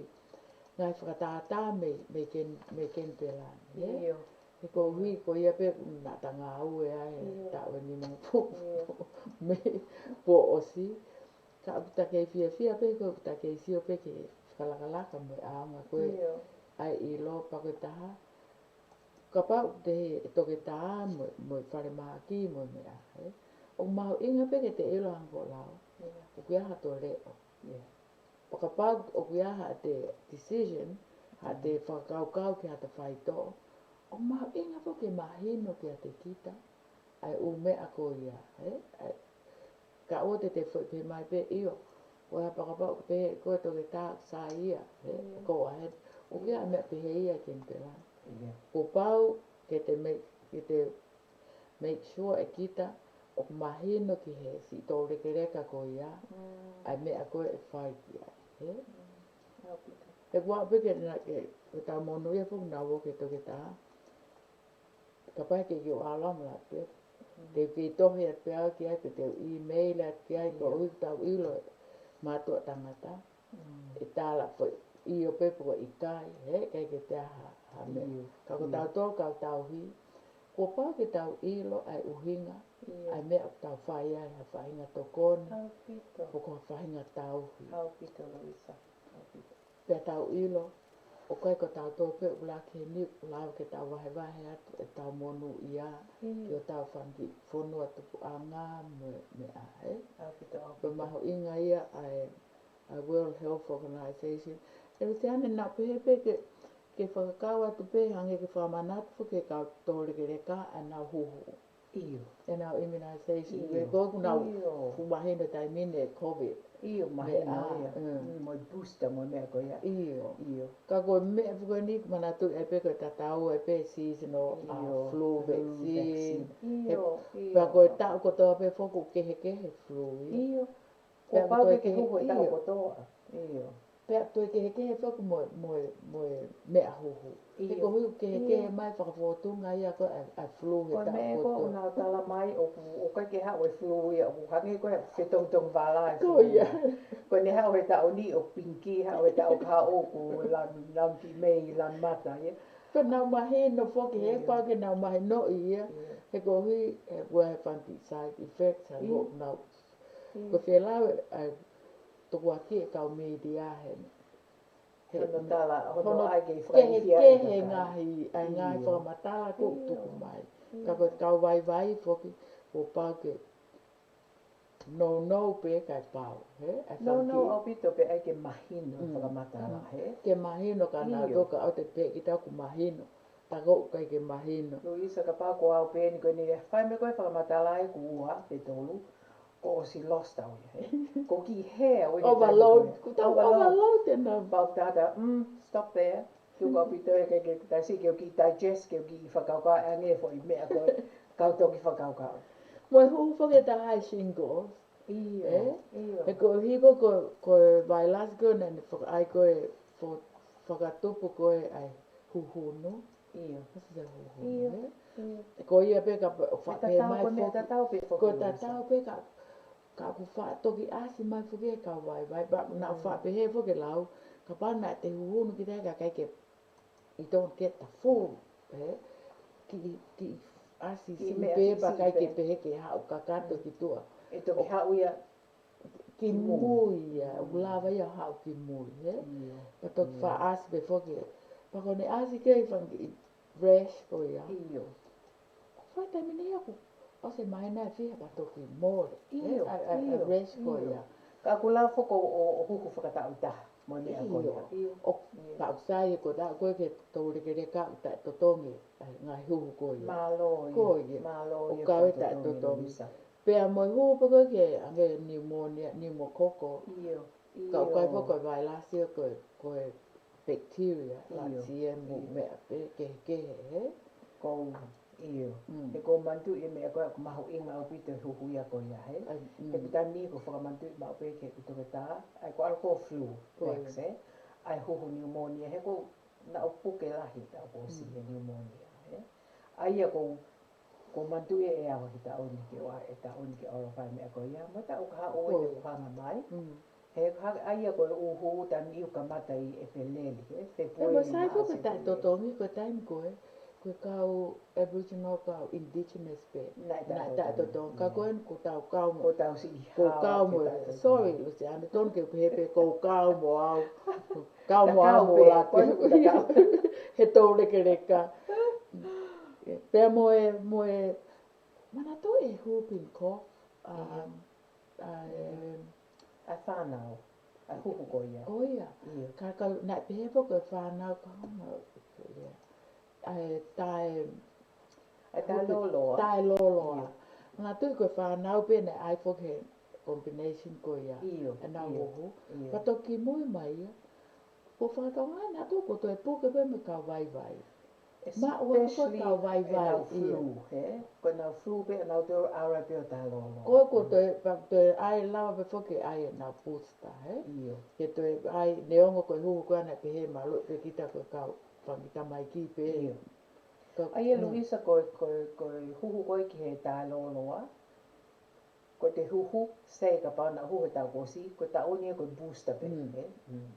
ngaahi fakatātā mei, mei Ken-, mei Kenipela ni, ē? ʻIo. He koeʻuhi ko ia pē naʻa ta ngāue ai, taʻu ʻe nimangofulu mei kuo ʻosi. Ka ʻoku ta kei fiefia pē ko ē ʻoku ta kei sio pē ki he fakalakalaka mo e ʻaonga ko ē ʻa e ʻilo pea ko e taha. Kapau te he toketā mo, mo e falemahaki mo e meʻa, ē? ʻOku mahuʻinga pē ke te ʻilo hangē ko e lau. ʻOku ʻi ai hato leʻo. Pea kapau ʻoku ʻi ai haʻate decision, haʻate fakakaukau ki haʻata faitoʻo, ʻoku mahuʻinga pē ke mahino kiate kita ʻa e ʻū meʻa ko ia, ē? ʻA e Ka ʻoua te te foʻi pehē mai pē ʻio. Ko e hā pea kapau ʻoku pehē ko e toketā sai ia, ē, go ahead. ʻOku ʻi ai e meʻa pehē ia ʻi Kenipela. Kuo pau ke te make, ke te make sure ʻe kita ʻoku mahino ki he siʻi tō lekeleka ko ia ʻa e meʻa ko ē ʻe fai ki ai, ē? He ʻoku ʻaʻu pē ke na, ke, ke tau monūʻia foki naʻa ō ki he toketā. Kapau ʻe ʻikai ke u ʻalu mo la pē. Te u kei tohi atu pē au ki ai pe te u email atu ki ai koeʻuhi ʻoku tau ʻilo e mātuʻa tangata. ʻE tala foʻi, ʻio pe ko e ʻikai, he, ʻikai ke te aha, ha meʻa. ʻIo, ka ko ʻio. Tautolu kau tauhi, kuo pau ke tau ʻilo ʻa e ʻuhinga, ʻio. ʻA e meʻa ʻoku tau fai ai, ha faʻahinga tokoni, ʻaupito. Pe ko ha faʻahinga tauhi. ʻAupito, Luisa. ʻAupito. Pea tau ʻilo, ʻoku ʻikai ko tautolu pē ʻoku laki heni, ʻoku lava ke tau vahevahe atu ʻetau monūʻia, ʻio. Ki hotau fanga kiʻi fonua tupuʻanga mo e meʻa, ē? ʻAupito, ʻaupito. Pea mahuʻinga ia ʻa e, ʻa e World Health Organization. ʻE Lusiane, naʻa pehē pē ke, ke fakakau atu pē, hangē ke fakamanatu foki ki he kau toulekeleka ʻa ʻenau huhu. ʻIo. ʻEnau immunization. ʻIo. He ko ʻenau ʻIo. Fuʻu mahino taimi ni e COVID. ʻIo, mahino Meʻa, ia. mm. Mm, mo e booster, mo e meʻa ko ia. ʻIo. ʻIo. Ka ko e meʻa foki eni, manatuʻi pē ko e tatau ai pē seasonal, ʻa, ʻIo, flu flu vaccine. vaccine. He, ʻIo, ʻio. pea ko e taʻu kotoa pē foki ʻoku kehekehe flu ia. ʻIo. Kuo Pea pau ko e ke ke kehe, huhu e taʻu ʻio. kotoa. ʻIo. Pea toe kehekehe foki mo e, mo e, mo e meʻa huhu. He ʻIo. ko e huhu kehekehe ʻIo. mai fakafōtunga ia ko e, ʻa e flu he Ko e taʻu meʻa ko kotoa. ʻenau tala mai ʻoku, ʻoku ʻikai ke haʻu e flu ia, ʻoku hangē ko e fetongitongi vala e Ko flu ia. ia. Ko ʻene haʻu he taʻu ni ʻoku pinki, haʻu he taʻu kahaʻu ʻoku lanu, lanu ki mei, lanu mata ia. Pea nau mahino foki, he ʻIo. pau ke nau mahinoʻi ia. ʻIo. He ko e huhu, he ʻoku ʻi ai e fanga kiʻi side effects, ha ʻIo. ʻoku nau ʻIo. Ko e fēlau ʻa e tukuakiʻi e kau media he, he Hono tala, hono hono ʻai ke kehe, fakahikihikiʻi kehe e kakai. ngaahi, ʻa e ngaahi ʻIo. fakamatala ʻoku ʻIo. tuku mai. ʻIo. Ka ko e kau vaivai foki, kuo pau ke nounou pē kae pau, he? ʻA e Nounou fanga kiʻi ʻaupito pea ʻai ke mahino e Mm. fakamatala, Mm. he? Ke mahino ka nau ʻIo. toka au te pē kita ʻoku mahino. Ta ko ʻoku ʻikai ke mahino. Luisa, kapau ko au pē eni ko eni, fai mai ko e fakamatala ʻe ua pe tolu, kuo ʻosi lost au ia, he? Ko e kiʻi hē au ia he taimi Overload, ko ē. kuo tau Overload. overload ʻenau. Pau tata, mm, stop there. Tuku ʻaupito ia ke, ke, ta si ke u kiʻi digest, ke u kiʻi fakakaukau ange foʻi meʻa ko ē, kau toki fakakaukau. Mo e huhu foki ʻe taha ʻa e shingles. ʻIo, Ē? ʻio. He ko e hiko ko, ko e vailasi ko ē naʻe fakaʻai ko ē fo-, fakatupu ko ē ʻa e huhunu. ʻIo. Kasi ʻa e huhunu, ʻIo, ē? ʻio. Ko ia pē ka pa-, Ko e faʻa pehē tatau mai ko e meʻa foki. tatau pē foki Ko e tatau pē ka, ka ʻoku faʻa toki ʻasi mai foki e kau vaivai. Pea naʻa Mm. faʻa pehē foki e lau, kapau naʻa te huhunu kita ka ʻikai ke, you don't get the full, ē? Kiʻi, kiʻi ʻasi Kiʻi siʻi meʻa pē siʻi pea siʻi ʻikai ke pē. pehē ke haʻu kakato Mm. ki tuʻa. ʻE toki ʻO haʻu ia ki ki mui. mui ia, ʻoku Mm. lava ia haʻu ki mui, ē? ʻIo. Pea toki Mm. faʻa ʻasi pē foki. Pea ko ʻene ʻasi ki ai fanga kiʻi rash ko ia. ʻIo. Ko e fai taimi ni ia ʻoku ʻosi mahino ʻe fiha pea toki mole, ē? ʻIo, ʻA e, ʻa e, ʻa e ʻio, rash ko ʻio. ia. Ka ʻoku lava foki ʻo, ʻo huhu fakataʻu ʻi taha mo e meʻa ko ʻIo. ia. ʻIo, ʻO ʻio. ka ʻoku sai ko e taʻu ko ē ke toulekeleka ʻoku taʻetotongi, ʻa e ngaahi huhu ko ia. Mālō ia, Ko ia. mālō ʻOku ia kau e taʻetotongi, taʻetotongi. Luisa. Pea mo e huhu pē ko ē ke hangē pneumonia, pneumococcal. ʻIo, Ka ʻoku ʻikai ʻio. foki ko e vailasi ia ko e, ko e bacteria, ʻIo, lātisi ē mo ʻio. meʻa pē kehekehe, ē? Ko u, ʻio. Mm. He ko u manatuʻi e meʻa ko ē ʻoku mahuʻinga ʻaupito e huhu ia ko ia, he? ʻAi, mm. He pē taimi ni ko u fakamanatuʻi maʻu pē ki heʻeku toketā, ʻa ia ko e ʻalu ko e flu, Ko ia. vax, ē? ʻA e huhu pneumonia, he ko u naʻa ku puke lahi taʻu kuo ʻosi Mm. he pneumonia, ē? ʻA ia ko u, ko u manatuʻi ʻe au he taʻu ni ke ʻoua, he taʻu ni ke ʻoua fai meʻa ko ia, mo e taʻu kahaʻu Ko ia. ʻoku hanga mai. Mm. He ha-, ʻa ia ko e huhu taimi ʻoku kamata ʻi ʻEpeleli, ē? ʻE Fēpueli mo sai Maʻasi foki e Epeleli. taʻetotongi, ko e taimi ko ē, ko e kau Aboriginal, kau indigenous pē. Naʻe Naʻe taʻetotongi. taʻetotongi. Ka Yeah. ko eni ko ʻetau kau mo Ko ʻetau siʻi ko hao kau ke mo, taʻetotongi. sorry, Lusiane, tonu ke u pehē pē ko kau mo au. Kau mo Kakau au mo pē, la ko eni ko e kakau. he toulekeleka. Pea mo e, mo e, manatuʻi e whooping cough, ʻIo. um, ʻa e ʻA e fānau, ʻa e huhu ko ia. Ko ia. ʻIo. Ka, ka, naʻe pehē foki ko e fānau ka hanga, ia. ʻA e tae, ʻA e tae huhu, lōloa. tae lōloa. ʻIo. Manatuʻi ko e fānau pē naʻe ʻai foki he combination ko ia. ʻIo, ʻEnau ʻio, huhu. ʻio. Ka toki mui mai ia. Ko e fakatonga naʻa tau ko toe puke pē mo e kau vaivai. Maʻu atu ko e Especially kau vaivai, ʻenau ʻio. flu, he? Ko ʻenau flu pē, ʻenau toe ʻalu pē ʻo tae lōloa. Ko, ko toe, pa, toe ʻai lava pē foki ʻai ʻenau booster, he? ʻIo. Ke toe ʻai, neongo ko e huhu ko ē naʻe pehē malu pē kita ko e kau fanga tamaiki pē. ʻIo. Ka, ʻA ia mm. Luisa ko e, ko e, ko e huhu ko ē ki he tae lōloa. Ko e te huhu, sai kapau naʻa huhu he taʻu kuo ʻosi, ko e taʻu ni ia ko e booster pē, Mm. he? Mm.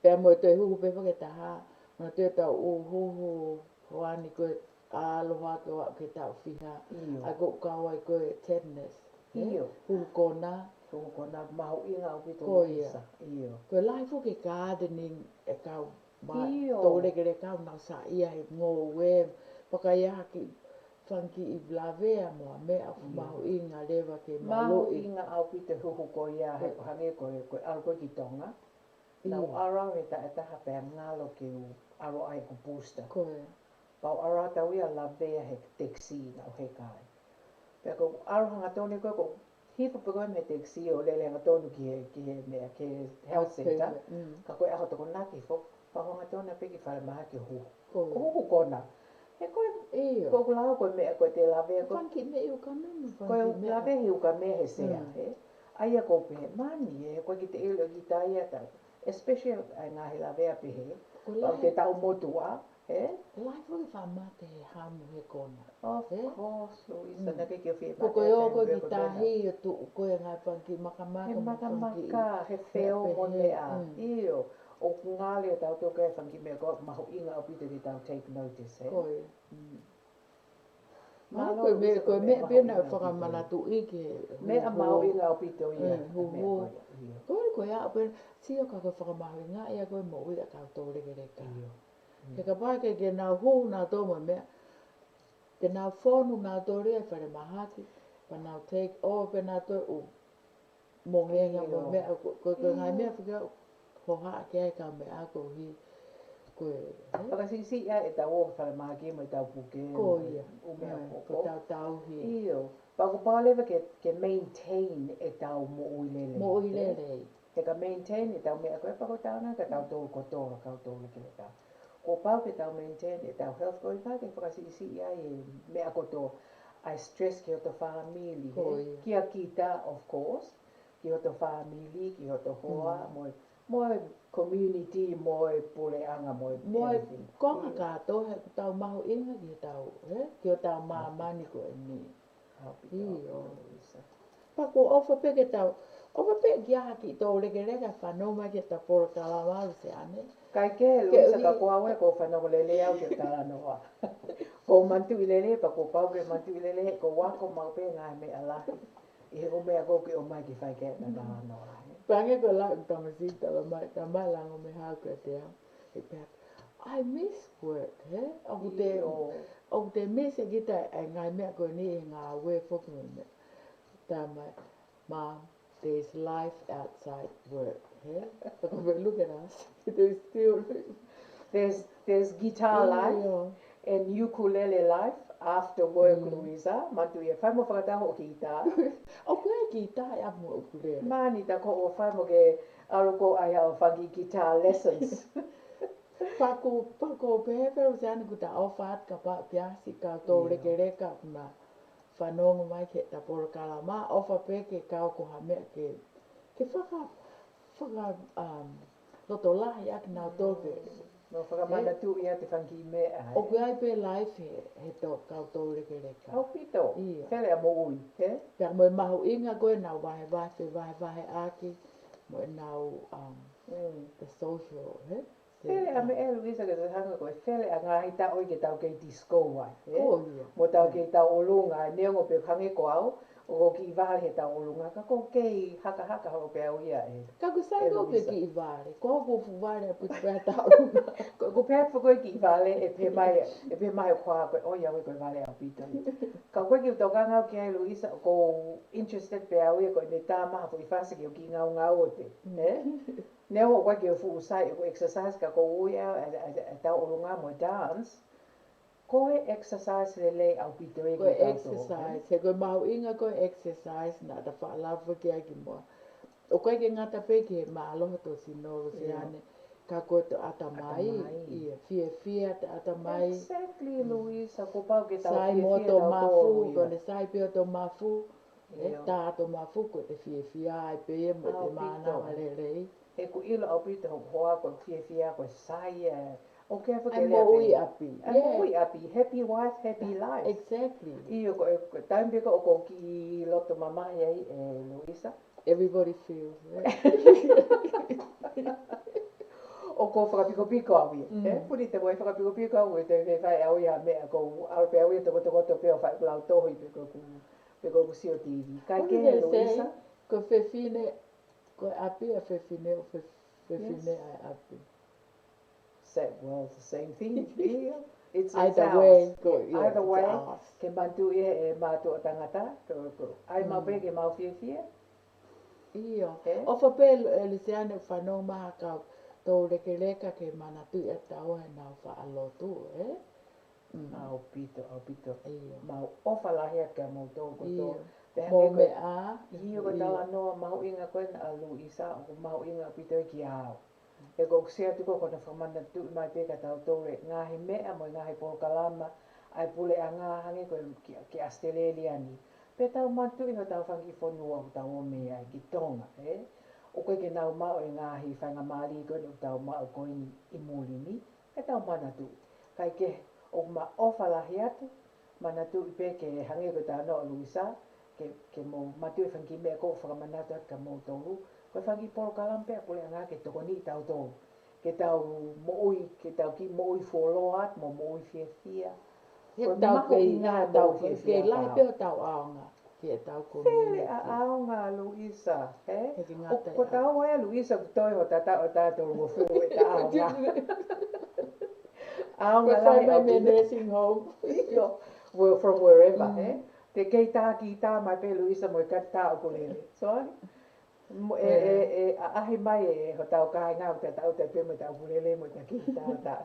Pea mo e toe huhu pē faka taha, mo e toe tau ʻū huhu hoani ko e ʻaloha ke ʻoua ke tau fiha. ʻIo. ʻA ko e kau ai ko e tenderness. ʻĒ? ʻIo. Huhu kona. Huhu kona mahuʻinga ʻaupito. Ko ia. Isa. ʻIo. Ko e lahi foki e gardening e kau ma-, ʻio, tō lekeleka ʻoku nau saiʻia he ngoue, pea ka ʻi ai ha kiʻi fanga kiʻi lavea mo ha meʻa ʻoku, ʻio, mahuʻinga leva ke maluʻi. Mahuʻinga ʻaupito e huhu ko ia he, ʻio, hangē ko e, ko e ʻalu ko ē ki Tonga. Nau, ʻio, ʻalu he taʻetaha pea ngalo ke u ʻalu ai ʻeku booster. Ko ia. Pea u ʻalu atu au ia ʻo lavea he taxi naʻa ku heka ai. Pea ko e ʻalu hangatonu ko ē, ko e hifo pē ko ē mei he taxi ʻo lele hangatonu ki he, ki he meʻa, ki he health, okay, center. Mm. Ka ko e ʻaho Tokonaki foki, pea u hangatonu pē ki falemahaki ʻo huhu. Ko ia. Ko e huhu kona. He ko e, ʻio, ko ʻeku lau ko e meʻa ko ē te lavea ko e, fanga kiʻi meʻa ʻi ukamea, ko e fanga kiʻi meʻa, lavea he ukamea he sea, mm, he. ʻA ia ʻoku ou pehē, mani, ē, ko e kiʻi te ilo ki taia ta, especially ʻa e ngaahi lavea pehē, ko e, pea ʻoku lahi, te tau motuʻa, ē? Lahi foki e faʻa mate he hamu he kona. Of, ē? Course, Luisa, mm, naʻe ʻikai ke u fie mate. Ko e ʻoku ʻi ai ko e tahi ʻo tuʻu ko ē ngaahi fanga kiʻi makamaka, he mo e fanga kiʻi makamaka, he feo mo e meʻa pehē, meʻa. Mm. ʻIo, ʻoku ngali ʻa tautolu ko e fanga kiʻi meʻa ko ē mahuʻinga ʻaupito ke tau take notice, ē? Ko ia. Mm. Mālō, ko e meʻa, Luisa, ko e meʻa pē naʻe mahuʻinga ʻaupito. Fakamanatuʻi ke meʻa, huhu, mahuʻinga ʻaupito ia, ē, huhu, meʻa ko ia, ʻio. Ko e, ko e ʻaho pē, sio ka ko e fakamahuʻinga ia ko e moʻui ʻa e kau tō lekeleka. ʻIo. Mm. He kapau ke, ke nau huhu nautolu mo e meʻa, ke nau fonu nautolu ia ʻi falemahaki, pea nau take over pē nautolu ʻū mohenga mo e, ʻio, meʻa, ko, ko, ko e ngaahi, ʻio, meʻa fika hohaʻa ki ai e kau meʻa koeʻuhi ko e, ē? Fakasiʻisiʻi ai ʻetau ō ki falemahaki mo ʻetau puke, ko ia, mo e ʻū meʻa, ē, ko ē ko ē. Ko ʻetau tauhi. ʻIo. Pea kuo pau leva ke, ke maintain ʻetau moʻui lelei. Moʻui lelei. He ka maintain ʻetau meʻa ko ē pea ko e taʻanga ka tau tō kotoa, kau tō lekeleka. Kuo pau ke tau maintain ʻetau health ko e ʻikai ke fakasiʻisiʻi ai e meʻa kotoa. ʻA e stress ki hoto fāmili, ko ia, ē? Kia kita, of course, ki hoto fāmili, ki hoto hoa, mm, mo e, mo e community, mo e puleʻanga, mo e, mo e everything. Konga, ʻio, kātoa he ʻoku tau mahuʻinga ki hotau, ē? Ki hotau, ʻio, māmani ko eni. ʻAupito, ʻio, ʻaupito, Luisa. Pea ʻoku ou ʻofa pē ke tau, ʻofa pē ki ha kiʻi tō lekeleka fanongo mai ki heʻeta polokalama, Luseane. Kae kehe, Luisa, ka ko au ē, ʻoku ou fanongo lelei au ki he talanoa. ʻOku ou manatuʻi lelei, pea kuo pau ke manatuʻi lelei, ʻoku ou ako maʻu pē ngaahi meʻa lahi ʻi he ʻū meʻa ʻoku ke ʻomai ke fai ki ai ʻeta talanoa, ē? Pea hangē ko e lau ʻeku tamasiʻi, talamai, talamai ʻe Lango mei Haʻu kiate au, he pehē, "I miss work," hē? ʻOku te, ʻio, ʻoku te miss ʻe kita e ngaahi meʻa ko eni he ngāue foki mo e meʻa. Talamai, "Mom, there's life outside work," hē? But look at us. There's still, there's, there's guitar life, ʻio, and ukulele life after work, mm, Luisa. Manatuʻi ia, fai mo fakataha hoʻo guitar. ʻOku ʻi ai e guitar ʻi ʻapi mo e ukulele. Mani ta ko ʻo fai mo ke ʻalu ko ē ʻai haʻo fanga kiʻi guitar lessons. Pea ʻoku, pea ʻoku ou pehē pē, Luseane, ʻoku ta ʻofa atu kapau ʻoku ʻi ai siʻi kau tō, ʻio, lekeleka ʻoku nau fanongo mai ki heʻeta polokalama, ʻofa pē ke kau ko ha meʻa ke, ke faka, faka, um, lotolahi ʻaki kinautolu pē. Mm. Mo fakamanatuʻi ʻa e fanga kiʻi meʻa, ē? ʻOku ʻi ai pē life he, he tō, kau tō lekeleka. ʻAupito. ʻIo. Fele ʻa e moʻui, hē? Pea mo e mahuʻinga ko ē ʻenau vahevahe, fevahevaheʻaki, mo ʻenau, um, mm, the social, hē? Fele ʻa e meʻa, Luisa, ke te hanga ko e fele ʻa e ngaahi taʻu ia ke tau kei disco ai, ē? Ko ia. Mo tau, mm, kei tauʻolunga, neongo pē hangē ko au, ʻoku ou kiʻi vale he tauʻolunga, ka ʻoku ou kei hakahaka holo pē au ia, ē. Ka ʻoku sai, ē, ko au pē Luisa, kiʻi vale, ko hoku fuʻu vale ʻaupito pē ʻa e tauʻolunga. Ko, ko pē pē ko e kiʻi vale, ʻe pehē mai, ʻe pehē mai ko au ko e, ʻo ia, ko e vale ʻaupito ia. Ka ko e kiʻi tokanga au ki ai, Luisa, ʻoku ou interested pē au ia ko e meʻa tā maha foʻi fasi ke u kiʻi ngaungaue pē, mm, ē? Neongo ʻoku ʻikai ke u fuʻu sai ʻeku exercise ka ʻoku ou ui ʻa e, ʻa e, ʻa e tauʻolunga mo e dance. Ko e exercise lelei ʻaupito ia ke tau tō, ē? Ko e exercise, he ko e mahuʻinga ko e exercise naʻa ta faʻa lave ki ai kimuʻa. ʻOku ʻikai ke ngata pē ki he mālohi hoto sino, Luseane, ʻio, ka ko hoto ʻatamai, ʻatamai. ʻIo, fiefia hoto ʻatamai. Exactly, mm, Luisa, kuo pau ke tau fiefia tautolu ia. Sai mo hoto mafu, ko ʻene sai pē hoto mafu, ē, ʻio, tā hoto mafu, ko ʻete fiefia ai pē ia mo ʻete, ʻaupito, mānava lelei. He ʻoku ʻilo ʻaupito hoku hoa ko e fiefia ko e sai, ē. ʻOku ʻi ai e foʻi lea pehē, moʻui ʻapi. ʻA e, yeah, moʻui ʻapi. Happy wife, happy life. Exactly. ʻIo, ko e, ko e taimi pē ko ē ʻoku ou kiʻi loto mamahi ai, ē, Luisa. Everybody feels, right? ʻOku ou fakapikopiko au ia. Mm. Eh, puni te mo e fakapikopiko au e te fai au ia meʻa ko au pē au ia tokotokoto pē ʻo fai ʻeku lautohi pe ko ʻeku, pe ko ʻeku sio T V. Kai What do kehe they say? Luisa. Ko e fefine, ko e ʻapi ʻa e fefine ʻo fe-, fefine Yes. ʻa e ʻapi. Sa-, well, it's the same thing. Yeah. It's, it's Either ours. way, ko, Yeah, yeah, either it's way, ours. ke manatuʻi ʻe he mātuʻa tangata, ko, ko, ʻai mau Mm. pē ke mau fiefia. ʻIo. Eh? ʻOfa pē, ʻe Lisiane, fanongo mai ha kau toulekeleka ke manatuʻi ʻa taua he nau faʻa lotu, eh? Mm. ʻAupito, ʻaupito. ʻIo. Mau ʻofa lahi atu kia moutolu kotoa. ʻIo. Pea Mo hangē ko e meʻa. ʻIo, ko e Mm. talanoa mahuʻinga ko ena ʻa Luisa, ʻoku mahuʻinga ʻaupito ia kia au. He ko ʻeku sio atu ko ē ko hono fakamanatuʻi mai pē kia tautolu e ngaahi meʻa mo e ngaahi polokalama ʻa e puleʻanga hangē ko e ki, ki ʻAositelēlia ni. Pea tau manatuʻi hotau fanga kiʻi fonua ʻoku tau ō mei ai ki Tonga, eh? ʻOku ʻikai ke nau maʻu e ngaahi faingamālie ko eni ʻoku tau maʻu ko eni ʻi muli ni, pea tau manatuʻi. Kai kehe, ʻoku mau ʻofa lahi atu, manatuʻi pē ke hangē ko e talanoa ʻa Luisa, ke, ke mou manatuʻi e fanga kiʻi meʻa ʻoku ou fakamanatu atu kia moutolu, ko e fanga kiʻi polokalama pē ʻa e puleʻanga ke tokoniʻi tautolu. Ke tau moʻui, ke tau kiʻi moʻui fuoloa atu, mo moʻui fiefia. He Ko e tau mahuʻinga pē ia, ʻetau tau moʻui fiefia ke lahi pau. pē ʻo tau ʻaonga, ki heʻetau Fele community. ʻa ʻaonga Luisa, he? He ke ngata ʻOku ia. tau ʻa Luisa ʻoku toe hota taʻu ʻe taha tolungofulu ʻeta ʻaonga. ʻAonga Ko e lahi fai mai ʻaupito. mei nursing home. ʻIo, well, from wherever, Mm. eh? Te kei tā kī tā mai pē Luisa mo e kati tā ʻoku lele. Sorry. Mo e, Yeah. e, e, ʻaʻahi mai e hotau kāinga ʻoku tau tau pē mo ʻetau ʻoku lele mo ʻeta kī tā tā.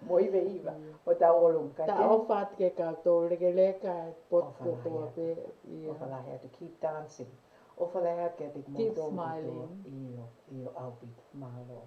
Mo ive iva, Mm. mo ʻetau ʻolunga. Ka Ta ke ʻofa atu ke kau toulekeleka, e potu ʻOfa lahi kotoa atu. pē, ʻio. ʻOfa lahi atu, keep dancing. ʻOfa lahi atu kiate Keep kimoutolu kotoa. smiling. ʻIo, ʻio, ʻaupito, mālō.